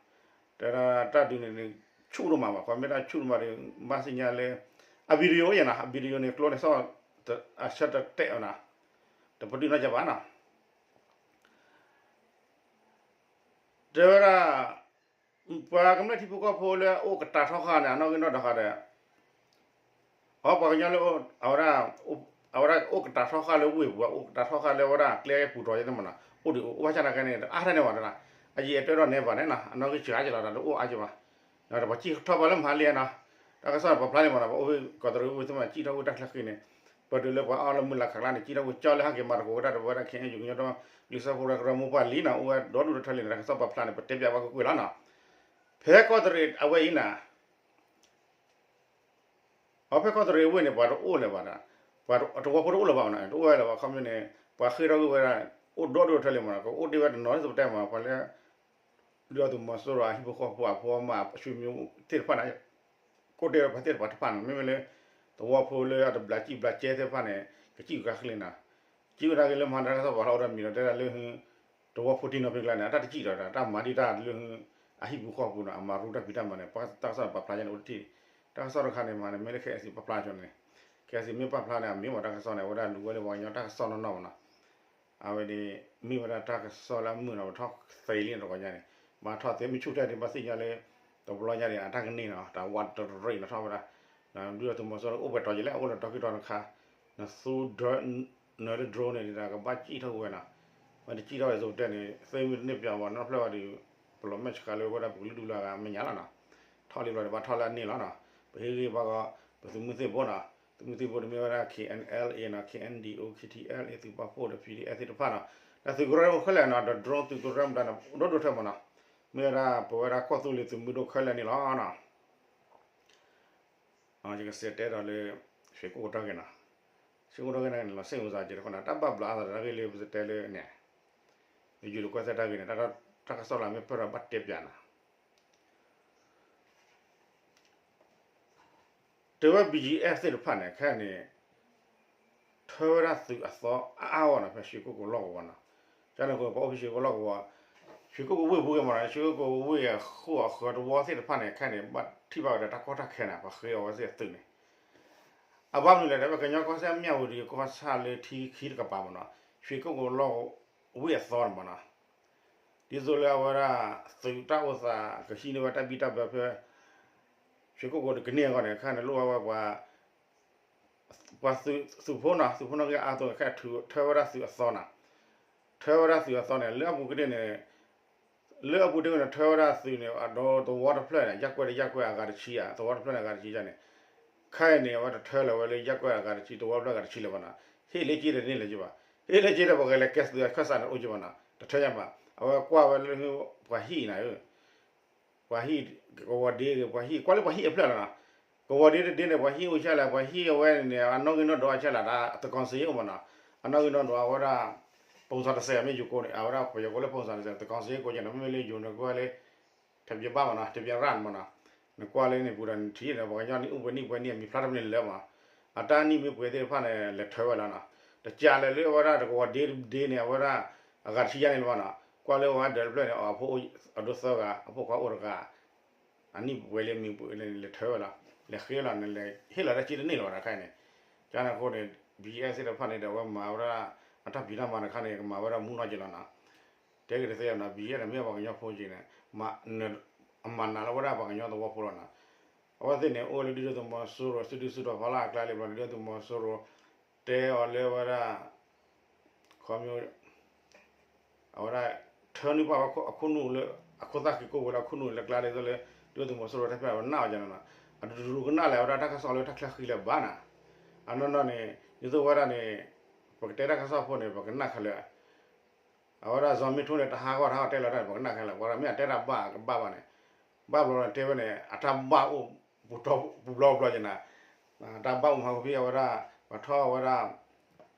တၢ်ဒုးန့ၣ် ဆူၣ်ဒိၣ်မးဘၣ် ခီမ့ၢ်တၢ်ဆူၣ်ဒိၣ်မးဒီး ဘၣ်သ့ၣ်ညါလၢ အ video ယနီၤ အ video န့ၣ် ကျိန့ၣ် ဆီၣ်အဆၢတတဲာ်အီၤနီၤ, တပတုာ်နီၢ်ကီၢ်ဘၣ်နီၤ တဲဝဲဒၣ် ပှၤကမျၢၢ်ထံဖိကီၢ်ဖိလၢအအိၣ်ကတၢ်ထီဃာ်န့ၣ် အနီၣ်ဂံၢ်နီၣ်ဒွးဃာ်ဒီး အပှၤကညီလၢ အဝဲဒၣ် အဝဲဒၣ်အိၣ်ကတၢ်ထီဃာ်လၢဝ့ၢ်ပူၤ အိၣ်ကတၢ်ထီဃာ်လၢဝဲဒၣ်ကျဲပူၤထီၣ်ယဲၢ်န့ၣ်မးနီၤ အိၣ်ဒံးအိၣ်ဘၣ်ဆၣ်နာ်က့န့ၣ် အါထဲန့ၣ်မးနီၤ အယံာ်အတဲဒီးန့ၣ်ဘၣ်န့ၣ်နီၤ အနီၣ်ဂံၢ်စှၤကလီၤတၢ်တအိၣ်အါကဘၣ် ဒီးပှၤစံၣ်ထီၣ်ဘၣ်လၢမဟါလံနီၤ တၢ်ကစီၣ်ပာ်ဖျါန့ၣ်မးနီၤ ပအိၣ်ဖဲကီးတရံးဝ့ၢ်သ့ၣ်မး စံၣ်ထီၣ်ဝ့ၢ်တၢ်ချၢဃံန့ၣ် ပတုၤလၢပှၤအီၣ်လၢမုၢ်လၢ်ခးကျါန့ၣ် စံၣ်ထီၣ်ဝ့ၢ်ကၠီလၢဟဲက့ၤမၤသကိးဝဲဒၣ်ဒီးပဝဲဒၣ် ခဲအံၤ ယကညီဒီး လံာ်စီဆှံဖိရၢကရၢမိၢ်ပှၢ်လံနီၤ အိၣ်ဝဲဒီဒူၣ်ဒီထၢလံန့ၣ် တၢ်ကစီၣ်ပာ်ဖျါန့ၣ် ပတဲပၠးဘၣ်ကွ့ၢ်ကွ့ၢ်လီၤနီၤ ဖဲကီးတရံးအဝဲအံၤနီၤ အဖဲကီးတရံးဝ့ၢ်န့ၣ် ပှၤတအိၣ်လၢၤဘၣ်ဒီး ပှၤတဝီဖိတအိၣ်လၢၤဘၣ်နီၤ တအိၣ်ဝဲလၢၤဘၣ် ခီဖျိန့ၣ် ပှၤဃ့ထီၣ်ကွံာ်ဝဲဒၣ် အိၣ်ဒီဒူၣ်ဒီထၢလံမးနီၤ ကအိၣ်တ့ၢ်ဝဲတနီၤလၢပတဲမး ပှၤလၢ ဒုၣ်ဒါသုးမီၤစိရိၤအဟံၣ်ဖိဃီဖိအဖိအမါအဆွေမျိုးသ့ၣ်တဖၣ်န့ၣ် ကိးတဲာ်ဝဲပှၤသ့ၣ်တဖၣ်တဖၣ်န့ၣ် မ့မ့ၢ်လၢ သဝီဖိလၢအတဘျးစံၣ်ဘျးကဲသ့ၣ်တဖၣ်န့ၣ် ကစံၣ်ကၤဃ့လံနီၤ စံၣ်ဝဲဒၣ်က့ၤလၢမဟါတၢ်ကစီၣ်ပာ်ဖျါအိၣ်ဒီးမံၤဒီးတဲဒၣ်လၢ သဝီဖိတံၢ်နီၣ်ဖဲကျါန့ၣ် အတၢ်တစံၣ်ဒီး တၢ်မၤဒံးတၢ်လၢ အဟံၣ်ပူၤဃီပူၤနီၤ အမၤရူတၢ်ဖံးတၢ်မၤန့ၣ် တၢ်ကစီၣ်န့ၣ်ပာ်ဖျါန့ၣ်အိၣ်တထံၣ် တၢ်ကစီၣ်တခါန့ၣ်မၤန့ၣ် မ့ၢ်လၢ ခဲအံၤစံၣ် ပာ်ဖျါကၠီန့ၣ် ခဲအံၤစံၣ် မ့ၢ်ပာ်ဖျါန့ၣ် အမ့ၢ်ဝဲတၢ်ကစီၣ်န့ၣ် အဝဲဒၣ်လူၤဝဲလၢပှၤကညီတၢ်ကစီၣ်နီၢ်နီၢ်မးနီၤ အဝဲန့ၣ် မ့ၢ်ဝဲဒၣ်တၢ်ကစီၣ်လၢအမုာ်နီၤ ပထီၣ်သ့လံနီၤ တဂီၤညါန့ၣ် ဘၣ်ထီၣ်သ့မ့ၢ်ဆူၣ်ထဲဒံးဘၣ်သ့ၣ်ညါလၢ တဘျီညါန့ၣ် အတၢ်ကန့ၢ်နီၤ တၢ်ဝးတရံးနီၤထီၣ်ဝဲဒၣ် ဒုၣ်ဒါသုးမီၤစိရိၤအိၣ်ပှဲၤတီၤယံၤလဲၣ် အိၣ်လၢတီၤကံၢ်တီၤတခါ နသူ နၢတဒြိန့ၣ် ဒ်ကဘၣ်စံၣ်ထီၣ်ကွံာ်ဝဲနီၤ မ့ၢ်တစံၣ်ထီၣ်ဝဲအသိးတဲန့ၣ် သ့မ့ၢ်တန့ၢ်ပၠးဝဲနီတဖျၢၣ်ဝဲဒီး ပလီၤမဲာ်ဆှးလၢဝဲဒၣ်ပကလုာ်ဒူၣ်လၢအဂၤမဲာ်ညါလီၤနီၤ ထီၣ်လံဘျီဒီးဘၣ်ထီၣ်လၢအန့ၣ်လီၤနီၤ ပဟ့ၣ်ဂံၢ်ဘၣ်ကီး ပသုးမုၢ်သံၣ်ဘိနီၤ သုးမုၢ်သံၣ်ဘိတမ့ၢ်ဝဲဒၣ် K N L A နီၤ K N D O K T L A သုးပာ်ဖှိၣ်ဒီး P D F သ့ၣ်တဖၣ်နီၤ ဒီးသုးကရၢအိၣ်ခဲလၢာ်နီၤ ဒီး drone သုးကရၢမတၤန့ၣ် ဒိၣ်ဒိၣ်ထၢမးနီၤ မ့ၢ်ဝဲဒၣ်ပဝဲဒၣ်ကီၢ်သူလ့ၤသုးမုၢ်ဒိၣ်ခဲလၢာ်န့ၣ်လီၤနီၤ ယကစံးတဲဒီးလၢ ရွှေကုက္ကိုတၢ်ဂ့ၢ်နီၤ, ရွှေကုက္ကိုတၢ်ဂ့ၢ်န့ၣ် လီၤစ့ၢ်ကီးစ့ၢ်တခီနီၤ တၢ်ဘၣ်ဘျးအါသးတၢ်ဂ့ၢ်လၢပစံးတဲလၢန့ၣ် ယိၤတကွဲးသဲတၢ်ဂ့ၢ်န့ၣ် တၢ်ကစီၣ်လၢမ့ၢ်ပၢၢ်ဒီးဘၣ်တဲပၠးနီၤ တဲဝဲ B G F သ့ၣ်တဖၣ်န့ၣ် ခဲအံၤန့ၣ် ထၢဝဲဒၣ်သုးအသီအါအါဂီၢ်နီၤ ဖဲရွှေကုက္ကိုလီၢ်ကဝီၤနီၤ, ကန့ၣ်အဃိ ပှၤအိၣ်ဖဲရွှေကုက္ကိုလီၢ်ကဝီၤ, ရွှေကုက္ကိုဝ့ၢ်ပူၤဂ့ၤမးနီၤ ရွှေကုက္ကိုဝ့ၢ်အဃိအဃၢၤတဝီသ့ၣ်တဖၣ်န့ၣ် ခဲအံၤန့ၣ် ဘၣ်ထံၣ်ဘၣ်ဝဲဒီးတၢ်ကီတၢ်ခဲနီၤ ပှၤဃ့အီၤဝဲသ့ၣ်အသုးန့ၣ်, အဘၣ်မနုၤလဲၣ် တဲဝဲကညီကီၢ်စဲၣ် မြဝတီ ကီၢ်ဆၣ်လၢထံခံတကပၤမးနီၤ ရွှေကုက္ကိုလီၢ်ကဝီၤဝ့ၢ်အသီန့ၣ်မးနီၤ ဒ်သိးလၢအဝဲဒၣ် သုးတၢ်အိၣ်သးကဟံးန့ၢ်ဝဲတၢ်ဘံၣ်တၢ်ဘၢဖဲ ရွှေကုက္ကိုတကန့ၢ်အဂီၢ်န့ၣ် ခဲအံၤန့ၣ်လိၣ်ဘၣ်ဝဲပှၤ ပှၤသုးဖိနီၤ သုးဖိနီၣ်ဂံၢ်အါအသိးန့ၣ် ခဲအံၤထၢဝဲဒၣ်သုးအသီနီၤ, ထၢဝဲဒၣ်သုးအသီန့ၣ် လၢအပူၤကတ့ၢ်န့ၣ် လၢအပူၤတ့ၢ်န့ၣ် ထၢဝဲဒၣ်သုးန့ၣ် ဒီးသဝီတဖျၢၣ်န့ၣ် ယၢ်ကွဲၢ်ဒီးယၢ်ကွဲၢ်အဂၤတဆံဧါ သဝီတဖျၢၣ်န့ၣ် အဂၤတဆံန့ၣ် ခဲအံၤန့ၣ် အဝဲတထၢလၢၤဝဲလၢယၢ်ကွဲၢ်အဂၤတဆံ သဝီတဖျၢၣ်အဂၤတဆံလၢၤဘၣ်နီၤ, ဟ့ၣ်လၢက့ဒီးန့ၣ်လၢၤက့ဘၣ်, ဟ့ၣ်လၢက့ဒီး ပှၤဂဲၤလဲၤကဲသုးအခၢၣ်စးန့ၣ်အိၣ်က့ဘၣ်နီၤ, တထၢညါဘၣ်, အဝဲကွၢ်ဝဲလၢ ပှၤဟံၣ်နၤဧၢ ပှၤဟံၣ်ကဝီၤဒ့ဂ့ၤ ပှၤဟံၣ် ကွၢ်လၢပှၤဟံၣ်အဖျၢၣ်လီၤနီၤ, ကဝီၤဒ့တဒ့န့ၣ် ပှၤဟံၣ်အိၣ်ဆံးလဲၣ် ပှၤဟံၣ်အဝဲန့ၣ် အနီၣ်ဂံၢ်နီၣ်ဒွးအဆံးလဲၣ် တၢ်သကိးစ့အိၣ်မးနီၤ, အနီၣ်ဂံၢ်နီၣ်ဒွးအဝဲဒၣ် ပိၣ်စၣ်တစဲးမ့ၢ်ယိၤကိန့ၣ် အဝဲဒၣ်ပယီၤကိးလၢပိၣ်စၣ်တစဲး သကိးစ့ကိးကဲန့ၣ် မ့မ့ၢ်လၢယိၤန့ၣ် ကွၢ်လၢ ထဲးပြးဘၣ်မးနီၤ ထဲးပြးရၣ်မးနီၤ, နကွၢ်လၢန့ၣ်ပူၤဒီးနထံၣ်ဒီး ပှၤကညီန့ၣ်အိၣ်ပှဲၤနံၣ်ပှဲၤနံၣ် အမံၤဖျါတမံၤလၢာ်မး, အတၢ်နံၣ်မ့ၢ်ပှဲၤသ့ၣ်တဖၣ်န့ၣ် လဲၤထၢဝဲလီၤနီၤ, တကးလဲၣ်လၢအဝဲဒၣ်တကဝီၤဒ့တဒ့န့ၣ် အဝဲဒၣ် အဂၤတဆံယါန့ၣ်လၢၤဘၣ်နီၤ, ကွၢ်လၢအဝဲဒၢးတဖျၢၣ်န့ၣ် အဖိအဒိသၢဂၤ အဖိခွါအိၣ်တဂၤ အနံၣ်ပှဲၤလၢမံၤပှဲၤလၢလဲၤထၢဝဲလီၤ, လဲၤဃ့လီၤန့ၣ် လဲၤဟ့ၣ်လီၤတၢ်က့တန့ၢ်လၢၤဘၣ်တခါအံၤန့ၣ်, ကန့ၣ်အဃိန့ၣ် ဘံၣ်အဲၣ်သ့ၣ်တဖၣ်န့ၣ်ဒီး အဝဲမၤဝဲဒၣ် အတၢ်ဖံးတၢ်မၤတခါန့ၣ် ကမၤဝဲဒၣ်မူနီၢ်က့လီၤနီၤ, တဲက့ၤတသ့နီၤ ဘံၣ်အဲၣ်န့ၣ် မ့ၢ်ပှၤကညီဖိက့န့ၣ် အမၤနးလၢဝဲဒၣ်ပှၤကညီသဝီဖိလီၤနီၤ, အဝဲသ့ၣ်န့ၣ် အိၣ်လၢဒုၣ်ဒါသုးမီၤစိရိၤ စုဒုၣ်စုတီၤဖီလာ်အကျါလံဘျီ ဒုၣ်ဒါသုးမီၤစိရိၤ တဲအီၤလၢဝဲဒၣ် ခီ အဝဲဒၣ် ထၢနုာ်ပာ်ဝဲအခိၣ်နူာ်လၢ အခိၣ်သၣ်ဃံးကိၢ်ဝဲလၢအခိၣ်နူာ်လၢ ကျါလံသိးလၢ ဒုၣ်ဒါသုးမီၤစိရိၤတၢ်ဖျါဝဲနၢ်အီၤကန့ၣ်နီၤ, အတရူးကနၣ်လဲၣ် အဝဲဒၣ်တၢ်ကစီၣ်လၢတၢ်ချၢဃံလၢၤဘၣ်နီၤ, အနီၢ်နီၢ်န့ၣ် ဒ်သိးဝဲဒၣ်န့ၣ် ပကတဲတၢ်ကစီၣ်ဖိန့ၣ် ပကနၣ်ခဲလၢာ် အဝဲဒၣ်စီၤမ့ထိန့ၣ် တဟးဂီၤတဟးဂီၤတဲလီၤတၢ်န့ၣ် ပကနၣ်ခဲလၢာ် ပှၤမ့ၢ်အတဲတၢ်ဘၣ်ကဘၣ်ဘၣ်န့ၣ်, ဘၣ်ဘျီန့ၣ် တဲဝဲန့ၣ် အတၢ်ဘၣ်အိၣ် ပူၤဘျီပူၤဘျီကန့ၣ်, တၢ်ဘၣ်အိၣ်မးကဖံအဝဲဒၣ် ပှၤထီၣ်ဝဲဒၣ်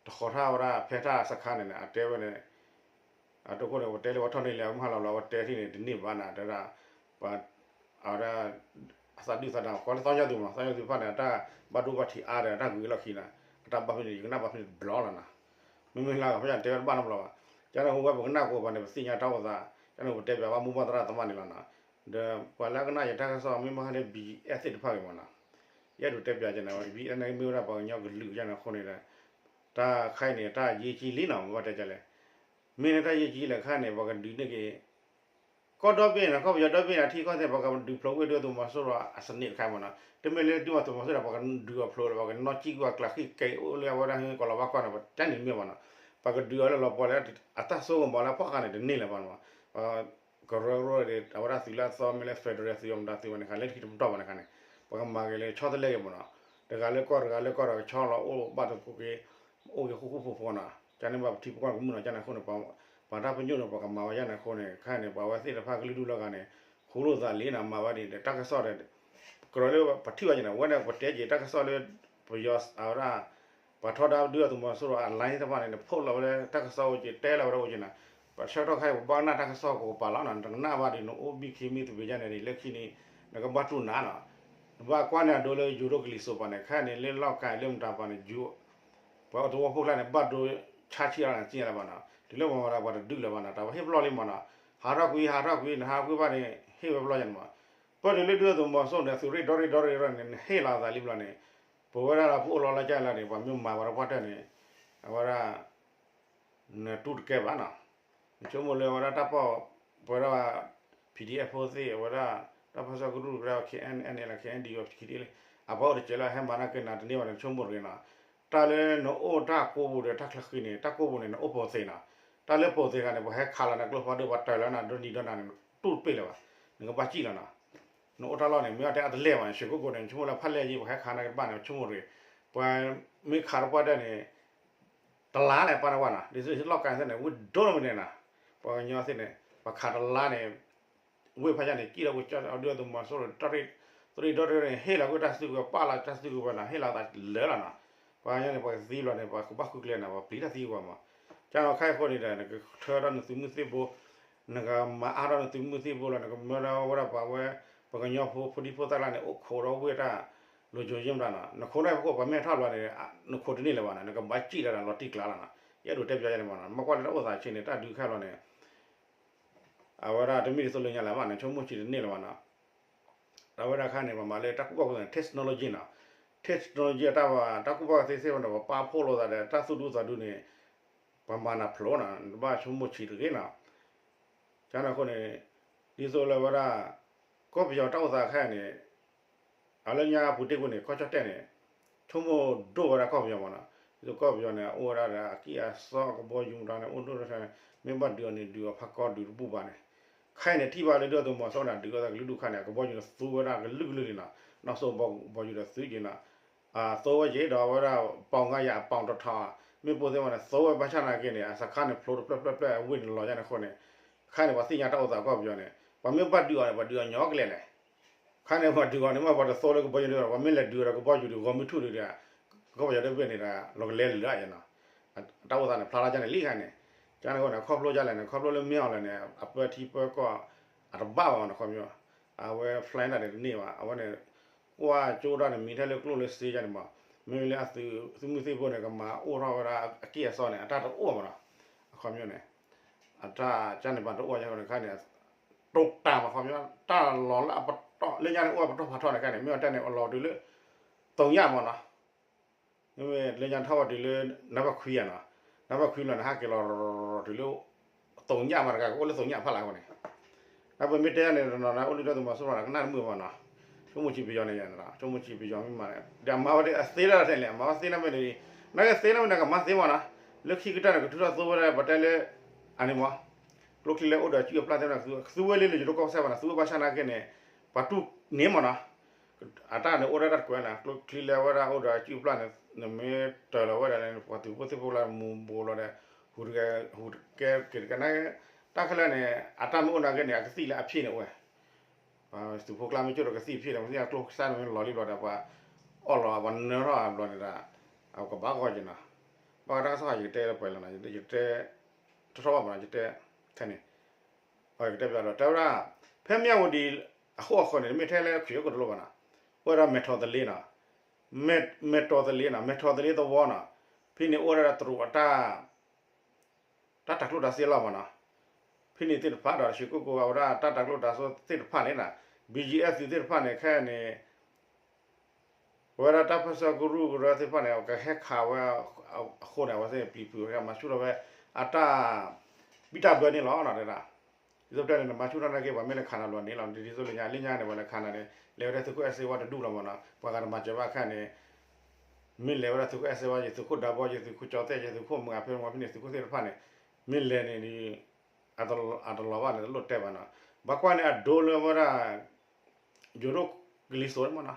တဃီၤထၣ်ဝဲဒၣ်ဖဲတၢ်စခါန့ၣ်န့ၣ် အတဲဝဲန့ၣ် အတိခိၣ်န့ၣ် ပတဲလၢပှၤထီၣ်န့ၢ်လံ အမုၢ်ဟါလီၤဘျီ ပတဲထံၣ်န့ၣ် တန့ၢ်ဘၣ်နၤ တဲဒၣ် ပှၤ အဝဲဒၣ် အသးဒုၣ်သးဒါ ကွၢ်လၢသီညါသုးမး သီညါသုးတဖၣ်န့ၣ် အတၢ်ဘၣ်ဒိဘၣ်ထံးအါဒီး အတၢ်ဂုာ်လီၢ်ခံန့ၣ် အတၢ်ဘၣ်ဖဲန့ၣ် ယကနၣ်ဘၣ်ဖဲန့ၣ်တဘျီလီၤနၤ, မ့မ့ၢ်လၢကဖဲညါတဲဝဲတဘၣ်နီတဘျီဘၣ်, ကန့ၣ်အဃိဝဲပကနၣ်ကိးပှၤန့ၣ် ပသ့ၣ်ညါတၢ်အိၣ်သး ကန့ၣ်ပတဲပၠးဘၣ်မိၢ်ပၢ်သရၣ်သမါန့ၣ်လီၤနၤ, ဒီးပှၤလၢအကနၣ်ယတၢ်ကစီၣ် မ့ၢ်ဘၣ်ဃးလၢ ဘံၣ်အဲၣ်သ့ၣ်တဖၣ်ဂ့ၤမးနၤ, ယအဲၣ်ဒိးတဲပၠးကန့ၣ် ဘံၣ်အဲၣ်န့ၣ်မ့ၢ်ဝဲဒၣ်ပှၤကညီကလုာ်ကန့ၣ်အဃိန့ၣ်ဒီး တၢ်ခါအံၤန့ၣ် တၢ်ယ့ၢ်ကံလံနီၤ မ့ၢ်ဘၣ်တဲကလဲၣ်, မ့ၢ်လၢတၢ်ယ့ၢ်ကံလၢခါန့ၣ် ပှၤကဒုးန့ၢ်က့ၤ ကီၢ်ဒီဘ့ၣ်န့ၣ် ကီၢ်ပယီၤဒီဘ့ၣ်န့ၣ် ထံကီၢ်သ့ၣ် ပှၤကဒုးဖျိးကွံာ်ဒုၣ်ဒါသုးမီၤစိရိၤအစနစ်တခါမးနီၤ, တမ့ၢ်လၢဒုၣ်ဒါသုးမီၤစိရိၤဒီး ပှၤကဒုးအီၤဖျိးဒီး ပှၤကနီၣ်ကံၣ်ကွံာ်အကျးဃံၣ်ကဲအိၣ်လၢအဝဲဒၣ်ဟဲကီၢ်လီၤဘၣ်ကီၢ်န့ၣ် ပတဲန့ၣ်မ့ၢ်မးနီၤ, ပှၤကဒုးအီၤလၢလီၤပှီၢ်လၢ အတၢ်စိကမီၤလၢဖီၣ်ဃာ်န့ၣ် တန့ၢ်လၢၤဘၣ်နီၤ, ကရၢကရိဒီး အဝဲဒၣ်သုးလၢအသီမ့ၢ်လၢ federal သုးအမတၤသုးဝဲန့ၣ် ဃာ်လၢထံတပတီၢ်ဘၣ်န့ၣ်ခါန့ၣ် ပကမၤက့ၤလၢဆီတလဲက့ၤမးနီၤ, တဂၤလၢကီၢ်တဂၤလၢကီၢ်ဒီးကဆီလီၤအိၣ်ဘၣ်တပူၤက့ၤ အိၣ်က့ၤဃူဃူဖိးဖိးနီၤ, ကန့ၣ်ဘၣ်ပထံပကီၢ်ကမုာ်နီၤ ကန့ၣ်အဃိန့ၣ် ပှၤတၢ်ပညိၣ်န့ၣ် ပှၤကမၤဝဲယါန့ၣ်အဃိန့ၣ် ခဲအံၤန့ၣ် ပှၤဝဲသ့ၣ်တဖၣ်ကလုာ်ဒူၣ်လီၤဂာ်န့ၣ် ဃူလိာ်သးလံနီၤ မၤဝဲဒ်န့ၣ် တၢ်ကစီၣ်ဒီး ကြၢးလၢပထံၣ်ဘၣ်က့ၤန့ၣ် အဝဲန့ၣ် ပတဲက့ၤတၢ်ကစီၣ်လၢ ပယီၤအဝဲဒၣ် ပှၤထီဒါဒုၣ်ဒါသုးမီၤစိရိၤအ line သ့ၣ်တဖၣ်န့ၣ် နဖီၣ်လီၤဝဲလၢတၢ်ကစီၣ်အိၣ်က့ၤ တဲလီၤဝဲဒၣ်အိၣ်က့ၤန့ၣ် ပဆၢကတီၢ်ခဲအံၤ ပဘၣ်ကနၣ်တၢ်ကစီၣ်ကပၤလီၤနီၤ နတကနၣ်ဘၣ်ဒီး နအိၣ်ဘံၣ်ခ့မံသပ့ၤယါန့ၣ် လၢခံန့ၣ် နကဘၣ်တူၢ်နၤနီၤ နဘၣ်ကွၢ်န့ၢ်အဒိလၢယူၤဒိၣ်ကလံၤစိးပၤန့ၣ် ခဲအံၤန့ၣ် လၢလီၢ်ကၤလၢမတၤပၤန့ၣ် ယူၤ ပှၤသဝီဖိကျါန့ၣ် ဘၣ်ဒိဆါဆံးအါန့ၣ် သ့ၣ်ညါလၢၤဘၣ်နီၤ တုၤလၢပှၤမၤဒီးပှၤတဒုးလၢၤဘၣ်နီၤ တၢ်ပဟ့ၣ်ပလီၢ်လံမးနီၤ ဟးထီၣ်ကွံာ် ဟးထီၣ်ကွံာ် နဟးကွံာ်ဘၣ်န့ၣ်ဟ့ၣ်ဝဲပလီၢ်ယါန့ၣ်မး ပၢၢ်တုၤလၢဒုၣ်ဒါသုးမီၤစိရိၤန့ၣ် သုးရ့ၣ်ဒီရ့ၣ်ဒီရ့ၣ်ဒီန့ၣ် နဟ့ၣ်လီၤအသးလံဘျီန့ၣ် ပဝဲဒၣ်လၢပအိၣ်လီၤလၢကၢ်လၢန့ၣ် ပှၤမ့ၢ်မၤပှၤတပှၢ်တၢၢ်န့ၣ် အဝဲဒၣ် နတူၢ်တကဲဘၣ်နီၤ နဆိကမိၣ်လၢအဝဲဒၣ်တၢ်ပီၢ် ပဝဲဒၣ် ပီၣ်ဒံၣ်အဲၣ်ဖိသ့ၣ် အဝဲဒၣ် တၢ်ပၢၢ်ဆၢကရူၢ်ကရၢ ခ့ၣ်အဲၣ်အဲၣ်န့ၣ်လၢ ခ့ၣ်အဲၣ်ဒံၣ်ဝဲ ပထံခံဒံၣ်လံ အပှၤအိၣ်တစဲးလၢဟဲမၤနၢ်က့ၤနၤတန့ၢ်ဘၣ်န့ၣ် နဆိကမိၣ်တဂ့ၤနီၤ တၢ်လၢနအိၣ်တၢ်ကိးပူၤဒီးတၢ်ချၢဃံန့ၣ် တၢ်ကိးပူၤန့ၣ် နအိၣ်ပိာ်သ့နီၤ တၢ်လၢပိာ်သ့တခါန့ၣ် ပှၤဟဲခးလီၤနၤကျိဖးဒိၣ် ပှၤတၢၤလီၤနၤဒီနံၤဒီနၤန့ၣ် တူၢ်တပ့ၢ်လၢၤဘၣ် နကဘၣ်စံၣ်လီၤနီၤ နအိၣ်တၢ်လီၢ်န့ၣ် မ့ၢ်အတဲအတလဲၢ်ဘၣ်န့ၣ် ဆှၢကိၣ်ကိၣ်န့ၣ် နဆိကမိၣ်လၢဖးလဲၢ်ယံၤ ပှၤဟဲခးနၤကဘၣ်န့ၣ် ဆိကမိၣ်တဂ့ၤ ပှၤမ့ၢ်ခးတပှၢ်တၢၢ်န့ၣ် တလါလဲၣ် ပာ်နဝဲနီၤ ဒ်သိးလီၢ်ကၤသ့ၣ်န့ၣ် ဝံၣ်ဒိၣ်လီၤမ့ၢ်န့ၣ်နီၤ ပှၤကညီသ့ၣ်န့ၣ် ပှၤခးတလါန့ၣ် ဝ့ၢ်ဖးယါန့ၣ် ကံၣ်လီၤကွံာ်ကၠီအီၤဒုၣ်ဒါသုးမီၤစိရိၤ တရ့ၣ်ဒီရ့ၣ်န့ၣ် ဟ့ၣ်လီၤကွံာ်တၢ်စုကဝဲၤ ပာ်လီၤတၢ်စုကဝဲၤနီၤ ဟ့ၣ်လီၤသးလၢာ်လီၤနီၤ ပှၤကညီန့ၣ် ပှၤကသံဘျီန့ၣ် ပှၤကဘၣ်ဃုကျဲနီၤ ပှၤပျံၤတၢ်သံကွံာ်မး ကၢ်နီၤ ခဲအံၤအဃိန့ၣ်ဒီး နကထၢထီၣ်နသုးမုၢ်သံၣ်ဘိ နကမၤအါထီၣ်နသုးမုၢ်သံၣ်ဘိလီၤ နကမၢလၢဝဲဒၣ်ပှၤဝဲ ပှၤကညီဖိ ဖိဒံဖိသၣ်လၢ်န့ၣ် အိၣ်ခိးဒီးဝ့ၢ်တၢ် လိၤကိၤယ့ၢ်မတၤနီၤ နခိးန့ၣ်ပခိၣ် ပှၤမ့ၢ်ထီၣ်ဘျီန့ၣ် နခိးတန့ၢ်လၢၤဘၣ်နီၤ နကဘၣ်စံၣ်လီၤဒီးလီၤတံၢ်ကျါလီၤနီၤ ယအဲၣ်ဒိးတဲပၠးယါန့ၣ်မးနီၤ မ့ၢ်ကွၢ်လၢတၢ်အိၣ်သးဆ့န့ၣ် တၢ်ဒုးခဲဘျီန့ၣ် အဝဲဒၣ်တမ့ၢ်ဒ်သိးလၢညါလၢၤဘၣ်နီၤ ဆိကမိၣ်ဆံးတန့ၢ်လၢၤဘၣ်နီၤ အဝဲဒၣ်ခါန့ၣ် ပမၤလၢတၢ်ကူၣ်ဘၣ်ကူၣ်သ့န့ၣ် technology နီၤ technology အတၢ်ဘၣ် တၢ်ကူၣ်ဘၣ်ကူၣ်သ့သ့ၣ်တဖၣ်န့ၣ် ပပာ်ဖှိၣ်လိာ်သးဒီး တၢ်သူၣ်ဒူသးဒူန့ၣ် ပမၤနၢ်ဖျိနီၤ နတဘၣ်ဆိကမိၣ်ဆံးတဂ့ၤနီၤ ကန့ၣ်အဃိန့ၣ် ဒ်သိးလၢဝဲဒၣ် ကီၢ်ပယီၤတၢ်အိၣ်သးခဲအံၤန့ၣ် အလၢညါအပူၤတ့ၢ်ကွံာ်န့ၣ် ကီၢ်ကၠီၣ်တဲၣ်န့ၣ် ဆိကမိၣ်ဒိၣ်ဝဲဒၣ်ကီၢ်ပယီၤမးနီၤ ဒ်သိးကီၢ်ပယီၤန့ၣ် အအိၣ်ဝဲဒၣ်ဒီး အကံၢ်အစီအကဘီယူၤမတၤန့ၣ် အိၣ်ဒိၣ်ထီၣ်န့ၣ် မ့ၢ်ဘၣ်ဒုးအီၤန့ၣ် ဒုးအီၤဖးကီဒုးတဘူၣ်ဘၣ်န့ၣ်, ခဲအံၤန့ၣ်ထံၣ်ဘၣ်လၢဒုၣ်ဒါသုးမီၤစိရိၤန့ၣ် ဒုးအီၤသးကလုာ်ဒူၣ်ခါန့ၣ် အကဘီယူၤန့ၣ်သူဝဲဒၣ်ကလုာ်ကလုာ်လံနီၤ, နီၢ်စိဘီယူၤဒီးသုက့ၤနီၤ, သိဝဲက့ၤဒီးအဝဲဒၣ် ပီၣ်ငါယၤအပီၣ်တထီ, မ့ၢ်ပိၢ်သ့ၣ်ဝဲန့ၣ် သိဝဲဘၣ်ဆၣ်နာ်က့န့ၣ် အစခါန့ၣ်ဖျိတဖျၢၣ်ဖျၢၣ်ဖျၢၣ် အဝ့ၢ်န့ၣ်လီၤယါန့ၣ်အဃိန့ၣ်, ခဲအံၤန့ၣ် ပှၤသ့ၣ်ညါတၢ်အိၣ်သးကီၢ်ပယီၤန့ၣ် ပှၤမ့ၢ်ဘၣ်ဒုးအီၤန့ၣ် ပှၤဒုးအီၤညီကလဲာ်လဲၣ် ခဲအံၤန့ၣ် ပှၤဒုးအီၤန့ၣ် မ့ၢ်ပှၤတသိလၢကဘီယူၤဒုးအီၤ ပှၤမ့ၢ်လဲၤဒုးအီၤဒီးကဘီယူၤဒုး ဂီၤမုၢ်ထူၣ်ဒုးဒီး ကဘီယူၤဒုးဘ့ၣ်န့ၣ်ဒီး လီၤကလဲလၢာ်ယါနီၤ, တၢ်အိၣ်သးန့ၣ် ဖျါလီၤကန့ၣ်လံခဲအံၤန့ၣ်, ကန့ၣ်အဃိန့ၣ် ခီဖျိကလဲၣ်န့ၣ် ခီဖျိလၢမ့ၢ်အီၤလဲၣ်န့ၣ် အပၢထံပၢကီၢ် အတဘၣ်ဘၣ်နီၤ ခီပညီ, အဝဲ fly ဒၣ်န့ၣ်တန့ၢ်ဘၣ် အဝဲန့ၣ် ကွၢ်ကၠိဒၣ်န့ၣ် မံထဲလၢကျိၣ်လၢစ့ယါန့ၣ်မး, မ့မ့ၢ်လၢအသုးမုၢ်သံၣ်ဘိန့ၣ် ကမၤအိၣ်ထီၣ်ဝဲဒၣ်အကံၢ်အစီန့ၣ် အတၢ်တအိၣ်ဘၣ်နီၤ, အခီပညီန့ၣ် အတၢ်ကန့ၣ်ပှၤတအိၣ်ယါန့ၣ်ခါန့ၣ် တိာ်တၢ်မး ခီပညီ တၢ်လီၤလၢအပတီၢ် လၢညါန့ၣ် အိၣ်အပတီၢ်ဖးထီန့ၣ်ခါန့ၣ် မ့ၢ်အီၤတဲန့ၣ် အလီၤတုၤလၢ သုးညၣ်မးနီၤ, မ့မ့ၢ်လၢညါထီၣ်ဝဲတုၤလၢ နါဘၣ်ခွံယါနီၤ, နါဘၣ်ခွံလီၤန့ၣ် ဟးက့ၤလီၤ တုၤလၢ သုးညၣ်မးတဂၤ ကအိၣ်လၢသုးညၣ်ဖးလၢ်အဃိန့ၣ်, နပမ့ၢ်တဲန့ၣ် တနီၤန့ၣ် အိၣ်လၢဒုၣ်ဒါသုးမီၤစိရိၤန့ၣ် ကနၣ်တမုာ်ဘၣ်နီၤ, ဆိကမိၣ်ဆံးပယီၤန့ၣ် ဆိကမိၣ်ဆံးပယီၤမ့ၢ်မးန့ၣ် ဒီးအမၤဝဲဒၣ်အသ့လၢတၢ်ထဲလဲၣ် အမၤဝဲသ့လၢမ့ၢ်န့ၣ်, နကသ့လၢမ့ၢ်န့ၣ် ကမၤသ့မးနီၤ, လၢခံကတၢၢ်န့ၣ် ကထုးထီၣ်သိဝဲဒၣ် ပတဲလၢ အန့ၣ်မး ကျိချံလဲအိၣ်ဒီးအစုၣ်အပျၢ်သ့ၣ်မး ကသူဝဲလၢလၢယိၤတကီၢ်စဲၣ်ဘၣ်န့ၣ် သူဝဲဘၣ်ဆၣ်နာ်က့န့ၣ် ပှၤတူၢ်န့ၢ်မးနီၤ, အတၢ်န့ၣ်အိၣ်ဒၣ်တၢ်တကွဲးန့ၣ် ကျိချံလဲဝဲဒၣ်အိၣ်ဒီးအစုၣ်အပျၢ်န့ၣ် နမ့ၢ်တၢၤလီၤဝဲဒၣ်န့ၣ် ပှၤသုးဖိသ့ၣ်ဖိလၢမူၤဘိးလီၤဒီး ဟူးတကဲ ဟူးတကဲက့ၤတကဲနာ်က့ တၢ်ခဲလၢာ်န့ၣ် အတၢ်မ့ၢ်အိၣ်နာ်က့န့ၣ် အကသံၣ်လၢအဖံးန့ၣ်အိၣ်ဝဲ သုးဖိကျါမ့ၢ်ကၠိၣ်ဒီးကသံၣ်ဖံးဒီး မ့ၢ်သ့ၣ်ညါကျိစဲၣ်န့ၣ်မ့ၢ်လီၤလံဘျီဒီး ပှၤအီၣ်လီၤ ပှၤနၢထီၣ်ဘျီန့ၣ်ဒီး အကဘၣ်ဂီၢ်က့ၤနီၤ, ဘၣ်ဃးတၢ်ကစီၣ်ယကတဲလၢပှဲၤလီၤနီၤ ယတဲ ထီထီၣ်ဘၣ်မးနီၤ ယတဲ ခဲန့ၣ် ယကတဲပျီဒီး တဲဝဲဒၣ် ဖဲမၠၣ်ဝတံၤ အဃိအဃိန့ၣ် မ့ၢ်ထဲလၢခရံာ်အခိၣ်တလိၣ်ဘၣ်နီၤ, အိၣ်ဝဲဒၣ်မဲာ်ထီၣ်သလ့နီၤ, မဲာ်ထီၣ်သလ့နီၤ မဲာ်ထီၣ်သလ့သဝီနီၤ, ဖဲန့ၣ်အိၣ်ဝဲဒၣ်တရူးအတၢ် တၢ်တၤကျိၣ်တၤစ့လီၤမးနီၤ, ဖဲန့ၣ်သ့ၣ်တဖၣ်ဒီး ရွှေကုက္ကို အဝဲဒၣ်တၢ်တၤကျိၣ်တၤစ့သ့ၣ်တဖၣ်န့ၣ်နီၤ, B G F သုးသ့ၣ်တဖၣ်န့ၣ် ခဲန့ၣ် အဝဲဒၣ်တၢ်ပၢၢ်ဆၢကရူၢ်ကရၢသ့ၣ်တဖၣ်န့ၣ် ကဟဲခးဝဲအဃိန့ၣ် အဝဲသ့ၣ်ပျံၤဖုးဝဲ မၤဆူၣ်ထီၣ်ဝဲ အတၢ် ဘံၣ်တၢ်ဘၢန့ၣ်လီၤနီၤ တဲဒၣ် ဒ်သိးပတဲန့ၣ် နမၤဆူၣ်ထီၣ်နာ်က့ ပှၤမ့ၢ်လဲၤခးနၤလီၤန့ၣ်လီၤ ဒ်သိးလၢညါ လၢညါန့ၣ် ပှၤလဲၤခးနၤန့ၣ် လဲၤဝဲဒၣ်သုးခိၣ်အဲၣ်စ့ဝါတဒူၣ်လီၤမးနီၤ ပှၤဂၤတမၤစၢၤဘၣ်ခဲန့ၣ် မ့ၢ်လဲၤဝဲဒၣ်သုးခိၣ်အဲၣ်စ့ဝါ ယသုးခိၣ်ဒးဘီ ယသုးခိၣ်ကၠီသဲၣ် ယသုးခိၣ်မုၢ်ဂၤဖဲမ့ၢ်ဖဲန့ၣ် သုးခိၣ်သ့ၣ်တဖၣ်န့ၣ် မ့ၢ်လဲၤန့ၣ် အတလီၤဘၣ်န့ၣ် တလိၣ်တဲဘၣ်နီၤ ဘၣ်ကွၢ်န့ၣ် အဒိလၢဝဲဒၣ် ယိၤဒိၣ်ကလံၤစိးမးနီၤ,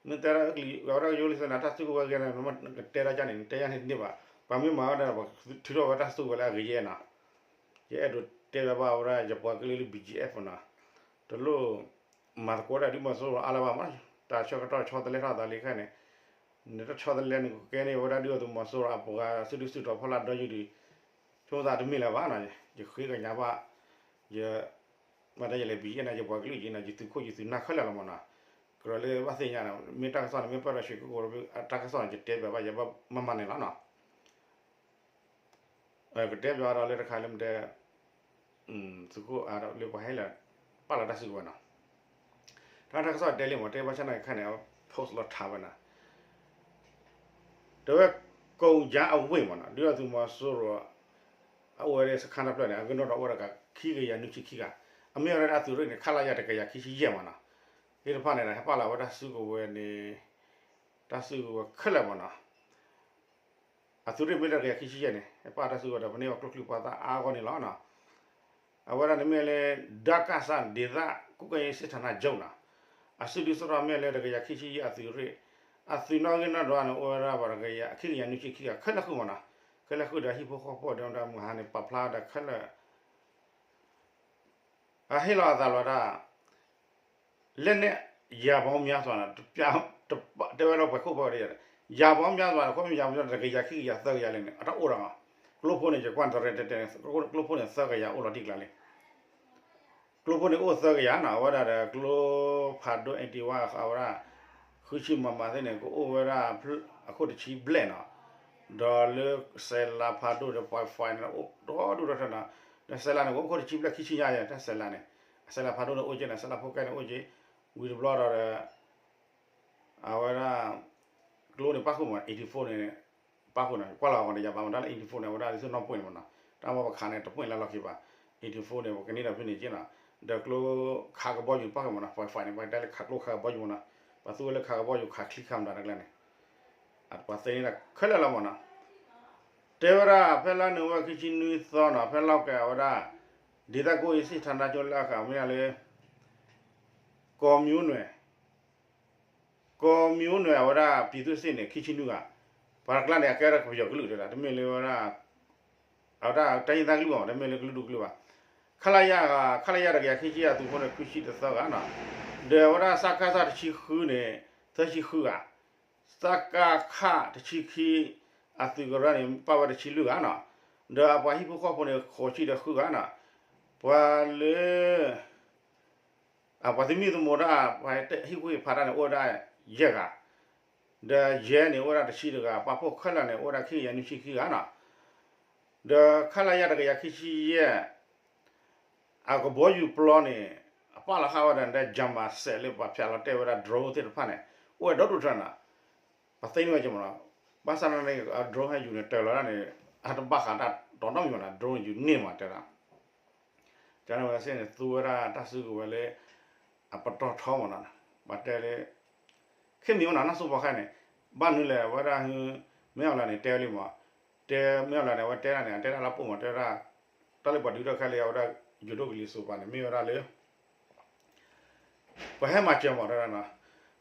မ့ၢ်တဲဒၣ်ကလံၤ ဝဲဒၣ်ယိၤဒိၣ်ကလံၤစိးန့ၣ် တၢ်စုကဝဲၤဂ့ၤန့ၣ် နကတဲဒၣ်ကန့ၣ် နတဲယၤန့ၣ်တန့ၢ်ဘၣ်, ပှၤမ့ၢ်မၤဝဲဒၣ် ပှၤထုးထီၣ်ဝဲတၢ်စုကဝဲၤလၢအဂ့ၤယဲနီၤ, ယအဲၣ်ဒိးတဲဘၣ်ဝဲဒၣ် ယပှၤကလုာ်လၢ B G F နီၤ, တလိၣ်မၤသကိးတၢ်ဒုးမီၤစိရိၤအါလၢၤဘၣ်မး, တၢ်ဆၢကတီၢ်ဆီတလဲထီၣ်အသးလံခဲန့ၣ်, နတဆီတလဲန့ၣ် ကကဲန့ၢ်ဝဲဒၣ်ဒုးအသုးမီၤစိရိၤအပှၤစုဒုၣ်စုတီၤဖီလာ်ဒီယုၢ်ဒီး ဆိသးတမ့ၢ်လၢၤဘၣ်နီၤ, ယဃ့ကညးဘၣ်, ယ မ့ၢ်တဲယလဲၤ B G F န့ၣ် ယပှၤကလုာ်က့ၤနီၤ ယသုးခိၣ်ယသုးနၢ်ခဲလၢာ်လီၤမးနီၤ, ကြၢးလၢဘၣ်သ့ၣ်ညါနီၤ မ့ၢ်တၢ်ကစီၣ်န့ၣ် မ့ၢ်ပၢၢ်ဒီးရွှေကုက္ကို တၢ်ကစီၣ်န့ၣ် ယတဲပျးဘၣ်ယဲဘၣ်မးမးန့ၣ်လီၤနီၤ, ကတဲပျးဒီးလၢတခါလၢမ့ၢ်တဲ သုးခိၣ်အါဒီးလၢပှၤဟဲလၢ ပာ်လီၤတၢ်စုကဝဲၤနီၤ, တၢ်တၢ်ကစီၣ်တဲလံမး တဲဘၣ်ဆၣ်နာ်က့ခဲန့ၣ် post လီၤထးဝဲနီၤ တဲဝဲ ကိးယါအဝ့ၢ်မးနီၤ ဒုးအသုးမီၤစိရိၤ အအိၣ်ဝဲဒၣ်စခါတဖျၢၣ်န့ၣ် အကနီၣ်ဒီးအိၣ်ဝဲဒၣ်ခံကယၤနွံဆံခံဂၤ, အမ့ၢ်ဝဲဒၣ်အသုးရ့ၣ်န့ၣ် ခလရ တကယၤခံဆံယဲၢ်မးနီၤ, သ့ၣ်တဖၣ်န့ၣ် ဟဲပာ်လီၤဝဲတၢ်စုကဝဲၤန့ၣ်, တၢ်စုကဝဲၤခဲလၢာ်မးနီၤ အသုးရ့ၣ်မ့ၢ်တကယၤခံဆံယဲၢ်န့ၣ် ဟဲပာ်တၢ်စုကဝဲၤဒီး ပန့ၢ်ဝဲကျိချံမျိာ်သၣ်အါဂီၢ်န့ၣ်လီၤနီၤ, အဝဲဒၣ်န့ၣ်မ့ၢ်လၢ ဒကစ ဒေသကွပ်ကဲရေးစစ်ဌာနချုပ်နီၤ, အစုဒုးစရီမ့ၢ်လၢတကယၤခံဆံယဲၢ်အသုးရ့ၣ်, အသုးနီၣ်ဂံၢ်နီၣ်ဒွးန့ၣ် အိၣ်ဝဲဒၣ်ပှၤတကယၤ ခံကယၤနွံဆံခံဂၤခဲလၢာ်ဃုာ်မးနီၤ, ခဲလၢာ်ဃုာ်ဒီးဟံၣ်ဖိဃီဖိဒီးမုၢ်ဟါန့ၣ် ပာ်ဖျါဒီးခဲလၢာ် အဟ့ၣ်လီၤအသးလီၤတၢ် လက်နက် ရာပေါင်းများစွာ တဲဝဲလၢပှဲၤခိၣ်ပှဲၤဝဲဒၣ် ရာပေါင်းများစွာ ခိၣ်မ့ၢ် ရာပေါင်းများစွာ တကယၤခံကယၤသၢကယၤလဲၣ်န့ၣ် အတအိၣ်ဒီး ကျိဖိန့ၣ် ယကွၢ်တရဲတဲတဲန့ၣ် ကျိဖိန့ၣ် သၢကယၤအိၣ်လီၤတံၢ်ကျါလံ ကျိဖိန့ၣ်အိၣ်သၢကယၤနီၤ အဝဲဒၣ်ဒီးကျိဖးဒိၣ် eighty-one အဝဲဒၣ် ဃုဆံ မမ သ့ၣ်န့ၣ် ကအိၣ်ဝဲဒၣ် အခိၣ်တဆံဘျဲၣ်နီၤ ဒီးလၢစဲးလၤဖးဒိၣ်ဒီး point five န့ၣ် အိၣ်ဒီဒူၣ်ဒီထၢနီၤ ဒီးစဲးလၤန့ၣ် ကအိၣ်ခိၣ်တဆံဘျဲၣ်ခံဆံညါယဲ တၢ်စဲးလၤန့ၣ် အစဲးလၤဖးဒိၣ်န့ၣ်အိၣ်က့ၤနီၤ စဲးလၤဖိကဲန့ၣ်အိၣ်က့ၤ ဝံၤတဘျီဒီး အဝဲဒၣ် ကျိန့ၣ်ပၣ်ဃုာ်မး eighty-four န့ၣ် ပၣ်ဃုာ်နီၤ ကွၢ်လီၤအီၤဒီးယၤဘၣ်မတၤလၢ eighty-four န့ၣ် အဝဲဒၣ်ဒ်သိးနီၢ်ပှ့ၤန့ၣ်မးနီၤ တၢ်မ့ၢ်ပခးန့ၣ် တပှ့ၤလၢလီၢ်ခံဘၣ် eighty-four န့ၣ် ပကန့ၢ်ဒီးဖဲန့ၣ်က့နီၤ ဒီးကျိခးကဘီယူၤပၣ်ဃုာ်မးနီၤ point five န့ၣ် ပှၤတဲလၢခးကျိခးကဘီယူၤမးနီၤ ပှၤသူဝဲလၢခးကဘီယူၤခးချံခးမတၤတကျါန့ၣ် ပှၤသ့န့ၢ်တၢ်ခဲလၢာ်လီၤမးနီၤ တဲဝဲဒၣ်ဖဲလါနိၣ်ဝ့ဘၢၣ်ခံဆံနွံသီနီၤ ဖဲလီၢ်ကဲအဝဲဒၣ် ဒေသကွေးအံၤ စစ်ဌာနချုပ်လၢအဃာ်မ့ၢ်လၢ ကီၢ်မၠိနွဲၣ် ကီၢ်မၠိနွဲၣ်အဝဲဒၣ် ပြည်သူ့စစ်န့ၣ် ခံဆံနွံဂၤ ပှၤတကျါန့ၣ် အကဲဒၣ်ကပယီၤကလုာ်တဲဒၣ် တမ့ၢ်လၢဝဲဒၣ် အဝဲဒၣ်တိုင်းရင်းသားကလုာ်ဘၣ် တမ့ၢ်လၢကလုာ်ဒူၣ်ကလုာ်ဘၣ် ခလရ ခလရ တကယၤခံဆံယဲၢ်အသုးဖိန့ၣ် ခွံဆံတသၢဂၤနီၤ ဒီးအဝဲဒၣ် စကစ တဆံဃုန့ၣ် သၢဆံဃုဂၤ စကခ တဆံခံ အသုးကရၢန့ၣ် ပာ်ဝဲတဆံလွံၢ်ဂၤနီၤ ဒီးအပှၤဟံၣ်ဖိဃီဖိန့ၣ် ဃိးဆံဒီးဃုဂၤနီၤ ပှၤလၢ အပှၤသမံသမိးတၢ် ပှၤဟံၣ်ဖိဃီဖိဖးတၢ်န့ၣ် အိၣ်ဝဲဒၣ်ယဲၢ်ဂၤ ဒီးယဲၢ်န့ၣ် အိၣ်ဝဲဒၣ်တဆံတဂၤ ပှၤဖှီၣ်ခဲလၢာ်န့ၣ် အိၣ်ဝဲဒၣ်ခံကယၤနွံဆံခံဂၤနီၤ ဒီးခလရ တကယၤခံဆံယဲၢ် အကဘီယူၤပျီန့ၣ် အပာ်လီၤဃာ်ဝဲဒၣ်ဒီး Jammer စဲးလၢပှၤဖၠးလီၤတဲာ်ဝဲဒၣ် drone သ့ၣ်တဖၣ်န့ၣ် အိၣ်ဝဲဒီဒူၣ်တၢ်နီၤ ပှၤသ့န့ၢ်ဝဲကမနီၤ ဘၣ်ဆၣ်န့ၣ် drone ဟဲယူၤန့ၣ် တၢၤလီၤဒၣ်န့ၣ် အတဘၣ်ဃးတၢ်တီနီတမံၤဘၣ်နီၤ drone ယူၤန့ၢ်မးတဲဒၣ် ကန့ၣ်ဝဲစ့ၢ်န့ၣ် သူဝဲဒၣ်တၢ်စုကဝဲၤလၢ အပတီၢ်ထီမနီၤ ပှၤတဲလၢ ခဲမံၤမနီၤ နၢ်စိဖီခဲန့ၣ် ဘၣ်နုၤလဲၣ် အဝဲဒၣ် မ့ၢ်အီၤလၢန့ၣ် တဲဝဲလံမး တဲမ့ၢ်အီၤလၢန့ၣ် အဝဲတဲဒၣ်န့ၣ် အတဲဒၣ်လၢပိာ်မး တဲဝဲဒၣ် တၢ်လၢပှၤဒုးထီၣ်ခဲလၢာ် အဝဲဒၣ် ယိၤဒိၣ်ကလံၤစိးပၤန့ၣ် မ့ၢ်ဝဲဒၣ်လၢ ပှၤဟဲမၤစၢၤမးတဲဒၣ်နီၤ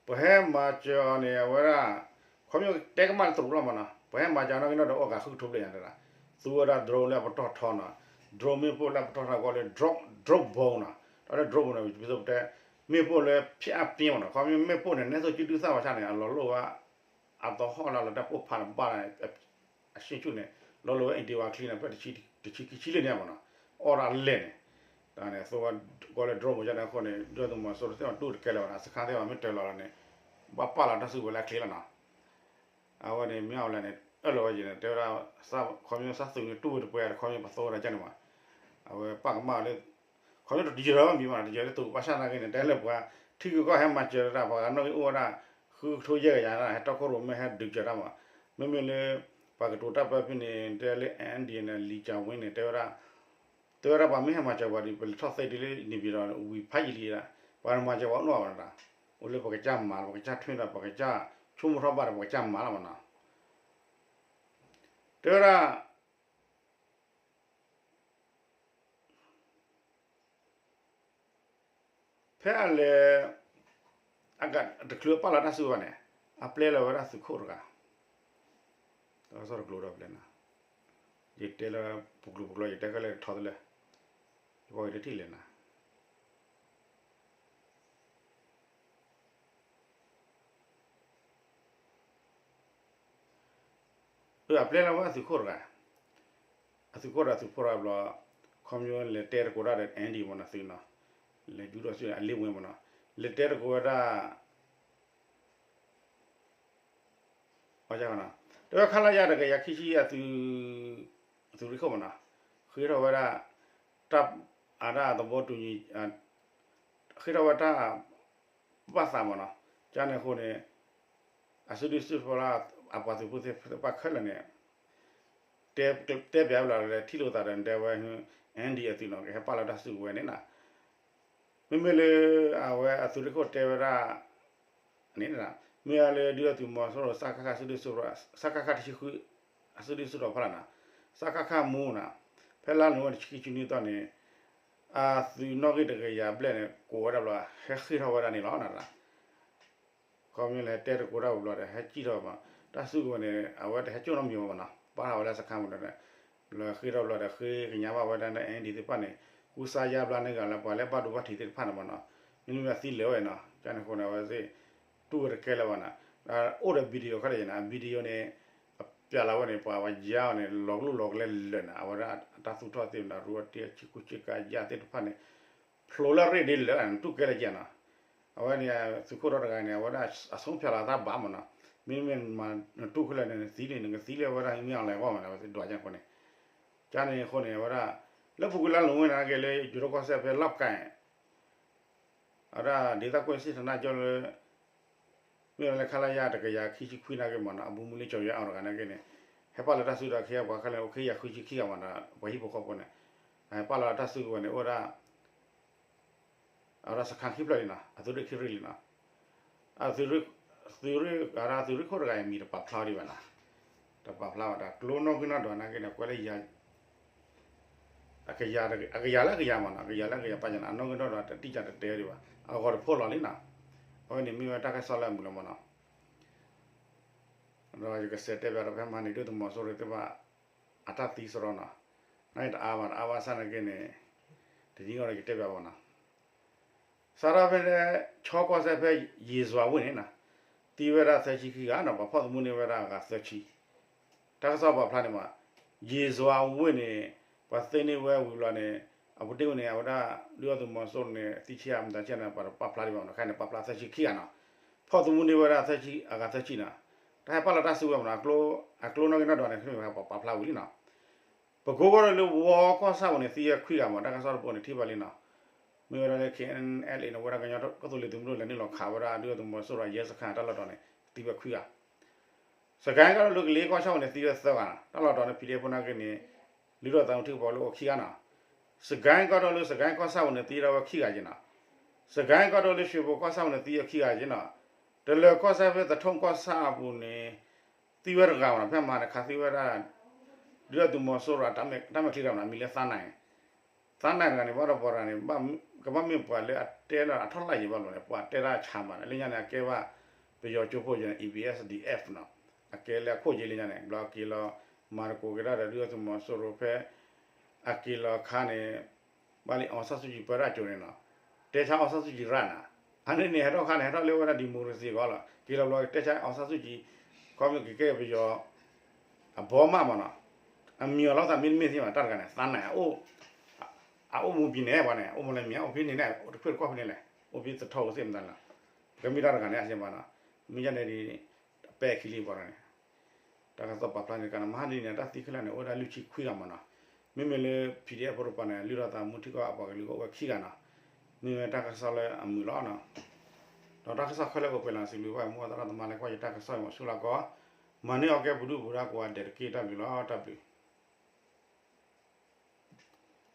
ပှၤဟဲမၤစၢၤအီၤန့ၣ် အဝဲဒၣ် ခီဖျိတဲကမၣ်လၢတရူးလီၤမးနီၤ ပှၤဟဲမၤစၢၤနီၣ်ဂံၢ်နီၣ်ဒွး အိၣ်ကၤဃုကထိဘျဲၣ်ညါတဲဒၣ် သူဝဲဒၣ် drone လၢအပတီၢ်ထီနီၤ drone မ့ၣ်ပိၢ်လၢအပတီၢ်ထီကီးလၢ drone drone ဘီနီၤ တၢ်လၢ drone ဘီန့ၣ် ပတဲ မ့ၣ်ပိၢ်လၢဖျါအပျ့မးနီၤ ခီဖျိမ့ၣ်ပိၢ်န့ၣ် နဲသိးစုဒုသၣ်ဝဲဆၣ်န့ၣ် အလီၤလိၣ်ဝဲ အသဟီၣ်လၢလီၤတၢ်ပိၢ်ဖးတဘၣ် အဆ့ၣ်ဆူၣ်န့ၣ် လီၤလိၣ်ဝဲ အ့ဒ့ဝါချံန့ၣ် ဖဲတဆံခံဆံလံန့ၣ်မးနီၤ အီၣ်ဒၣ်လဲၣ်န့ၣ် တၢ်န့ၣ် သိဝဲကီးလၢ drone မးန့ၣ်အဃိန့ၣ် ဒုၣ်ဒါသုးမီၤစိရိၤသ့ၣ်မးတူၢ်တကဲလၢၤဘၣ်နီၤ စခါသ့ၣ်မးမ့ၢ်တၢၤလီၤလီၤန့ၣ် ဘၣ်ပာ်လီၤတၢ်စုကဝဲၤလၢအချ့လီၤနီၤ အဝဲန့ၣ် မ့ၢ်အီၤလဲၣ်န့ၣ် အၢၣ်လီၤဝဲယံၤန့ၣ် တဲဝဲဒၣ် ခီဖျိစၢ်သုးန့ၣ် တူၢ်ဝဲတပှဲၤ ခီဖျိပသိဝဲဒၣ်ကန့ၣ်မး အဝဲပာ်ကမၣ်လၢ ခီဖျိတယၢၤမံၤမး တယၢၤလၢတဘၣ်ဆၣ်နာ်က့န့ၣ် တဲလၢပှၤ ထံဂုၤကီၢ်ဟဲမၤစၢၤတၢ် ပှၤဂၤနီၣ်ဂံၢ်အိၣ်ဝဲဒၣ် ဃုကထိယဲၢ်ကယၤ ဟဲတီခိၣ်ရိၣ်မဲ ဟဲဒုးစၢၤတၢ်မး မ့မ့ၢ်လၢ ပှၤကတိၤတၢ်ပၢဖဲန့ၣ် တဲလၢ အၣ်အၣ်ဒီးန့ၣ် လံၤကၠၤဝ့န့ၣ် တဲဝဲဒၣ် တဲဝဲဒၣ်ပှၤမ့ၢ်ဟဲမၤစၢၤပှၤဒီး ပလဲၤထီၣ်သ့ဒ်လၢ နေပြည်တော် ဝံၤဖးယံာ်လံဒၣ် ပှၤမၤစၢၤပှၤအိၣ်နီၢ်ဘၣ်နီၤ အိၣ်လၢပကစၢ်မၤလီၤ ပကစၢ်ထွဲဒီး ပကစၢ်ဆိကမိၣ်ထီၣ်ဘၣ်ဒီး ပကစၢ်မၤလီၤမးနီၤ တဲဝဲဒၣ် ဖဲအလဲၤ အကတချုးအပာ်လီၤတၢ်စုကဝဲၤန့ၣ် အပျဲလီၤဝဲဒၣ်သုးခိၣ်တဂၤ တၢ်ကစီၣ်တကျိၤဒီးပျဲနၤ ယတဲလၢ ပူၤကျိၤပူၤကျိၤ ယတဲခဲလၢာ်ထီတလဲၣ် ယဘၣ်က့ၤတထံၣ်လဲၣ်နၤ အပျဲလီၤဝဲအသုးခိၣ်တဂၤ အသုးခိၣ်ဒီးသုးဖိတဂၤဘျီ ခီဖျိလဲၤတဲသကိးတၢ်ဒီး အၣ်အၣ်ဒီးမ့ၢ်နီၤသုးနီၤ လဲၤဒုးထီၣ်စုအလ့ဝဲမ့ၢ်နီၤ လဲၤတဲသကိးဝဲဒၣ် တဲဝဲခါလၢယၤတကယၤခံဆံအသုးရ့ၣ်ခိၣ်မ့ၢ်နီၤ ဃ့ထီၣ်ဝဲဒၣ် တၢ် အဒၣ်သဘောတူညီ ဃ့ထီၣ်ဝဲတၢ် ဘၣ်သးမ့ၢ်နီၤ ကန့ၣ်အဃိန့ၣ် အစုဒုၣ်စုတီၤလၢ အပှၤသုးဖိသ့ၣ်တဖၣ်ခဲလၢာ်န့ၣ် တဲပၠးဝဲလီၤလၢထံၣ်လိာ်သးဒီးတဲဝဲ အၣ်အၣ်ဒီးအသုးနီၤ ကဟဲပာ်လီၤတၢ်စုကဝဲၤန့ၣ်နီၤ မ့မ့ၢ်လၢ အဝဲအသုးရ့ၣ်ခိၣ်တဲဝဲဒၣ် န့ၣ် မ့ၢ်အလၢဒုၣ်ဒါသုးမီၤစိရိၤ စကခ စုဒုၣ်စုတီၤ စကခ တဆံဃု အစုဒုၣ်စုတီၤဖီလာ်နီၤ စကခ မူနီၤ ဖဲလါနိၣ်ဝ့ဘၢၣ်တဆံခံဆံနွံသီန့ၣ် အသုးနီၣ်ဂံၢ်တကယၤဘျဲၣ်န့ၣ် ကိးဝဲဒၣ်ဘျီ ဟဲဃ့ထီၣ်ဝဲဒၣ်န့ၣ်လီၤ. ခီမ့ၢ်လၢဟဲတဲသကိးတၢ်ဝံၤဘျီဒီး ဟဲစံၣ်ထီၣ်မး တၢ်စုကဝဲၤန့ၣ် အဝဲတဟဲကၠိၣ်နီတမံၤဘၣ်မ့ၢ်နီၤ ပာ်ထီၣ်ဝဲလၢစခါမ့ၢ်ဒီး လၢဃ့ထီၣ်ဘျီဒီး ဃ့ကညးဘၣ်ဝဲဒၣ်လၢ အၣ်အၣ်ဒီးသ့ၣ်တဖၣ်န့ၣ် ကူစါယါဘျါန့ၢ်က့ၤလၢပှၤလၢဘၣ်ဒိဘၣ်ထံးသ့ၣ်တဖၣ်န့ၣ်မ့ၢ်နီၤ မ့မ့ၢ်သံလၢာ်ဝဲနီၤ ကန့ၣ်အဃိန့ၣ် အဝဲသ့ၣ် တူၢ်ဝဲတကဲလၢၤဘၣ်နီၤ အိၣ်ဒီး video ခဲလၢာ်ယဲနီၤ video န့ၣ် အပျဲလီၤဝဲန့ၣ် ပှၤဝဲယါအီၤန့ၣ် လီၤကလိၣ်လီၤကလဲလၢာ်နီၤ အဝဲဒၣ်တၢ်သူၣ်ထီၣ်သ့ၣ်မ့ၢ်နီၤ ရူအတ့ၢ်ဆံကူဆံကၤယါသ့ၣ်တဖၣ်န့ၣ် ဖျိလၢအရ့ၣ်ဒ်လၢာ် နတူၢ်ကဲလၢာ်ယဲနီၤ အဝဲန့ၣ် သုးခိၣ်ဒီတဂၤန့ၣ် အဝဲဒၣ်အဆုံးဖြတ်လီၤတၢ်ဘၣ်မ့ၢ်နီၤ မ့မ့ၢ်နတူၢ်ခဲလၢာ်န့ၣ် နသံန့ၣ် နကသံလၢအဝဲဒၣ်မ့ၢ်အီၤလဲၣ်ဂီၢ်မ့ၢ်နီၤ အဝဲသ့ၣ်ဒွးကန့ၣ်အဃိန့ၣ် ကန့ၣ်အဃိန့ၣ် အဝဲဒၣ် လၢပူၤကွံာ်လါနိၣ်ဝ့ဘၢၣ်န့ၣ်က့ၤလၢ ယိၤဒိၣ်ကီၢ်စဲၣ်ဖဲလီၢ်ကၣ် အဝဲဒၣ် ဒေသကွေးစစ်ဌာနချုပ်လၢ မ့ၢ်ဝဲလၢခလရ တကယၤခံဆံခွံနာ်က့မ့ၢ်နီၤ အဘူးမူလံ ကၠီၤယွဲအီၤတဂၤနာ်က့န့ၣ် ဟဲပာ်လီၤတၢ်စုဒီးခံပှၤခဲလၢာ် အိၣ်ခံကယၤဃုဆံခံဂၤမ့ၢ်နီၤ ပှၤဟံၣ်ဖိဃီဖိန့ၣ် ဟဲပာ်လီၤတၢ်စုကဝဲၤန့ၣ် အိၣ်ဝဲဒၣ် အဝဲဒၣ်စခါခံဖျၢၣ်လံနီၤ အသုးရ့ၣ်ခံရ့ၣ်လံနီၤ အသုးရ့ၣ် သုးရ့ၣ် အဝဲဒၣ်သုးရ့ၣ်ခိၣ်တဂၤအံၤမံၤတပာ်ဖျါဒံးဘၣ်နီၤ တပာ်ဖျါဘၣ်တၢ်ကျိနီၣ်ဂံၢ်နီၣ်ဒွးနာ်က့န့ၣ် ကွဲးလၢယၤ အကယၤလၢအကယၤမ့ၢ်နီၤ, အကယၤလၢအကယၤပာ်ယၤန့ၣ် အနီၣ်ဂံၢ်နီၣ်ဒွးတၢ်တံၢ်ကၢ်တတဲဒံးဘၣ်, အဂီၤတဖိးလီၤလံနီၤ. အဝဲန့ၣ်မ့ၢ်ဝဲတၢ်ကစီၣ်လၢအမုာ်လီၤမ့ၢ်နီၤ. ဒီးယကစးတဲဘၣ်ဒီး ဖဲမဟါန့ၣ် ဒုၣ်ဒါသုးမီၤစိရိၤသ့ၣ်တဖၣ် အတၢ်သံစရီနီၤ, နာ်က့တအါဘၣ်, တအါဘၣ်ဆၣ်နာ်က့န့ၣ် တနံၤအံၤဒီးယတဲဘၣ်မ့ၢ်နီၤ. စးထီၣ်ဖဲ ဆီကီၢ်စဲၣ်ဖဲယ့ၤစွၤဝ့ၢ်န့ၣ်နီၤ, သံဝဲဒၣ်သၢဆံခံဂၤနီၤ, ပှၤဖီၣ်သမူန့ၢ်ဝဲဒၣ်အဂၤသၢဆံ. တၢ်ကစီၣ်ပာ်ဖျါန့ၣ်မ့ၢ် ယ့ၤစွၤဝ့ၢ်န့ၣ် ပှၤသ့န့ၢ်ဝဲဝံၤဘျီန့ၣ် အပူၤတ့ၢ်ဝဲန့ၣ် အဝဲဒၣ် ဒုၣ်ဒါသုးမီၤစိရိၤန့ၣ် သံဆံးဧါမတၤဆံးဧါန့ၣ် ပှၤတပာ်ဖျါဒံးဘၣ်နီၤ, ခဲအံၤန့ၣ် ပာ်ဖျါသၢဆံခံဂၤနီၤ, ဖီၣ်သမူန့ၢ်ဝဲဒၣ်သၢဆံ အဂၤသၢဆံနီၤ. တၢ်ဟဲပာ်လီၤတၢ်စုကဝဲၤမ့ၢ်နီၤ, အကျိနီၣ်ဂံၢ်နီၣ်ဒွးန့ၣ် ခဲအံၤပာ်ဖျါဝံၤလံနီၤ. ပကိးကီၢ်ဒိၣ်လၢဝီကီၢ်ဆၣ်ပူၤန့ၣ် သံဝဲခွံဂၤမ့ၢ် တၢ်ကစီၣ်တပိန့ၣ်ထံၣ်ဘၣ်လံနီၤ. မ့ၢ်ဝဲဒၣ်လၢ ခ့ၣ်အဲၣ်အဲလ်အ့န့ၣ် ဝဲဒၣ်ကညီကီၢ်သူလ့ၤသုးမုၢ်ဒိၣ်လဲၤနုာ်လီၤခးဝဲဒၣ် ဒုၣ်ဒါသုးမီၤစိရိၤအရဲစခန်းတၢ်လီၢ်တီၤန့ၣ် သံဝဲခွံဂၤ. စကဲကီၢ်ဒိၣ်လၢကလ့ကီၢ်ဆၣ်ပူၤန့ၣ် သံဝဲသၢဂၤနီၤ, တၢ်လီၢ်တီၤန့ၣ် ဖံးဒ့ဖိနာ်က့န့ၣ် လုၢ်ထီၣ်သးမုာ်ထံကပီၤလၢအိၣ်ခံဂၤနီၤ. စကဲကီၢ်ဒိၣ်လၢစကဲကီၢ်ဆၣ်ပူၤန့ၣ် သံဝဲဒၣ်ဝဲခံဂၤက့နီၤ. စကဲကီၢ်ဒိၣ်လၢရွှေဘိုကီၢ်ဆၣ်ပူၤန့ၣ် သံဝဲခံဂၤက့နီၤ. တလၢၤကီၢ်စဲၣ်ဖဲသထူကီၢ်ဆၣ်အပူၤန့ၣ် သံဝဲတဂၤမ့ၢ်နီၤ, ဖဲမဟါန့ၣ် ခးသံဝဲဒၣ် ဒုၣ်ဒါသုးမီၤစိရိၤအတၢ်မဲာ်ချံတဂၤမ့ၢ်နီၤ, အမံၤလၢသါနၢ်အံၤ သါနၢ်တဂၤန့ၣ် ဘၣ်ဒီးပှၤတဂၤန့ၣ် ကဘၣ်မ့ၢ်ပှၤလၢအတဲလီၤအထီၣ်လၢ်ယံၤဘၣ်လီၤန့ၣ် ပှၤတဲတၢ်ဆါမး လၢညါန့ၣ် အကဲဘၣ် ပယီၤကၠိဖိယဲန့ၣ် E B S D F နီၤ, အကဲလၢအခိၣ်က့လၢညါန့ၣ် ဘျီအက့ၤလီၤ မၤသကိးက့ၤတၢ်ဒီးဒုၣ်ဒါသုးမီၤစိရိၤဖဲ အက့ၤလီၤအခါန့ၣ် ဘၣ်လံ အောင်ဆန်းစုကြည် ပၢတၢ်ကၠိန့ၣ်နီၤ, တဲဆါ အောင်ဆန်းစုကြည် ရၢ်နၤ, အန့ၣ်န့ၣ် ဟဲထီၣ်ခါန့ၣ် ဟဲထီၣ်လၢဝဲဒၣ် democracy အဂီၢ်လီၤ, က့ၤလီၤဘျီတဲဆါ အောင်ဆန်းစုကြည် ခီမ့ၢ်က့ၤကဲပယီၤ အဘီမးမ့ၢ်နီၤ, အမံၤအီၤလီၤသးမ့တမ့ၢ်သ့မး တၢ်တဂၤန့ၣ် သါနၢ် အအိၣ်မူဖဲန့ၣ် ပှၤန့ၣ် အိၣ်မူလၢမံၤ အိၣ်ဖဲန့ၣ်န့ၣ် အိၣ်တခွ့ၣ်တကွီၢ်ဖဲန့ၣ်လဲၣ် အိၣ်ဖဲသထီၣ်အိၣ်သ့ၣ်မတၤလဲၣ်, ကမ့ၢ်တၢ်တဂၤန့ၣ် အစ့မးနီၤ, မ့ၢ်ယန့ၣ်ဒ် ပဲာ်ခံလံပှၤန့ၣ် တၢ်ကစီၣ်ပာ်ဖျါန့ၣ်ကန့ၣ် မဟါဒ်န့ၣ် တၢ်သံခဲလၢာ်န့ၣ် အိၣ်ဝဲဒၣ်လွံၢ်ဆံခွံဂၤမ့ၢ်နီၤ, မ့မ့ၢ်လၢ P D F ဖိတပၤန့ၣ် လုၢ်ထီၣ်သးမူထံကီၢ်အပှၤကလုာ်ကအိၣ်ဝဲခံဂၤနီၤ, မ့ၢ်ဝဲတၢ်ကစီၣ်လၢအမုာ်လီၤနီၤ, ဒီးတၢ်ကစီၣ်ခဲလၢာ်ကပှဲၤလီၤစံးဘျုးဘၣ် မိၢ်သရၣ်သမါလၢကွၢ်ယတၢ်ကစီၣ်အံၤမ့ၢ်ဆူၣ်လီၤကီး, မၤန့ၢ်အီၤကဲပဒုၣ်ပဒါကိးဂၤဒဲးတက့ၢ် တၢ်ဘျုးလီၤ တၢ်ဘျုး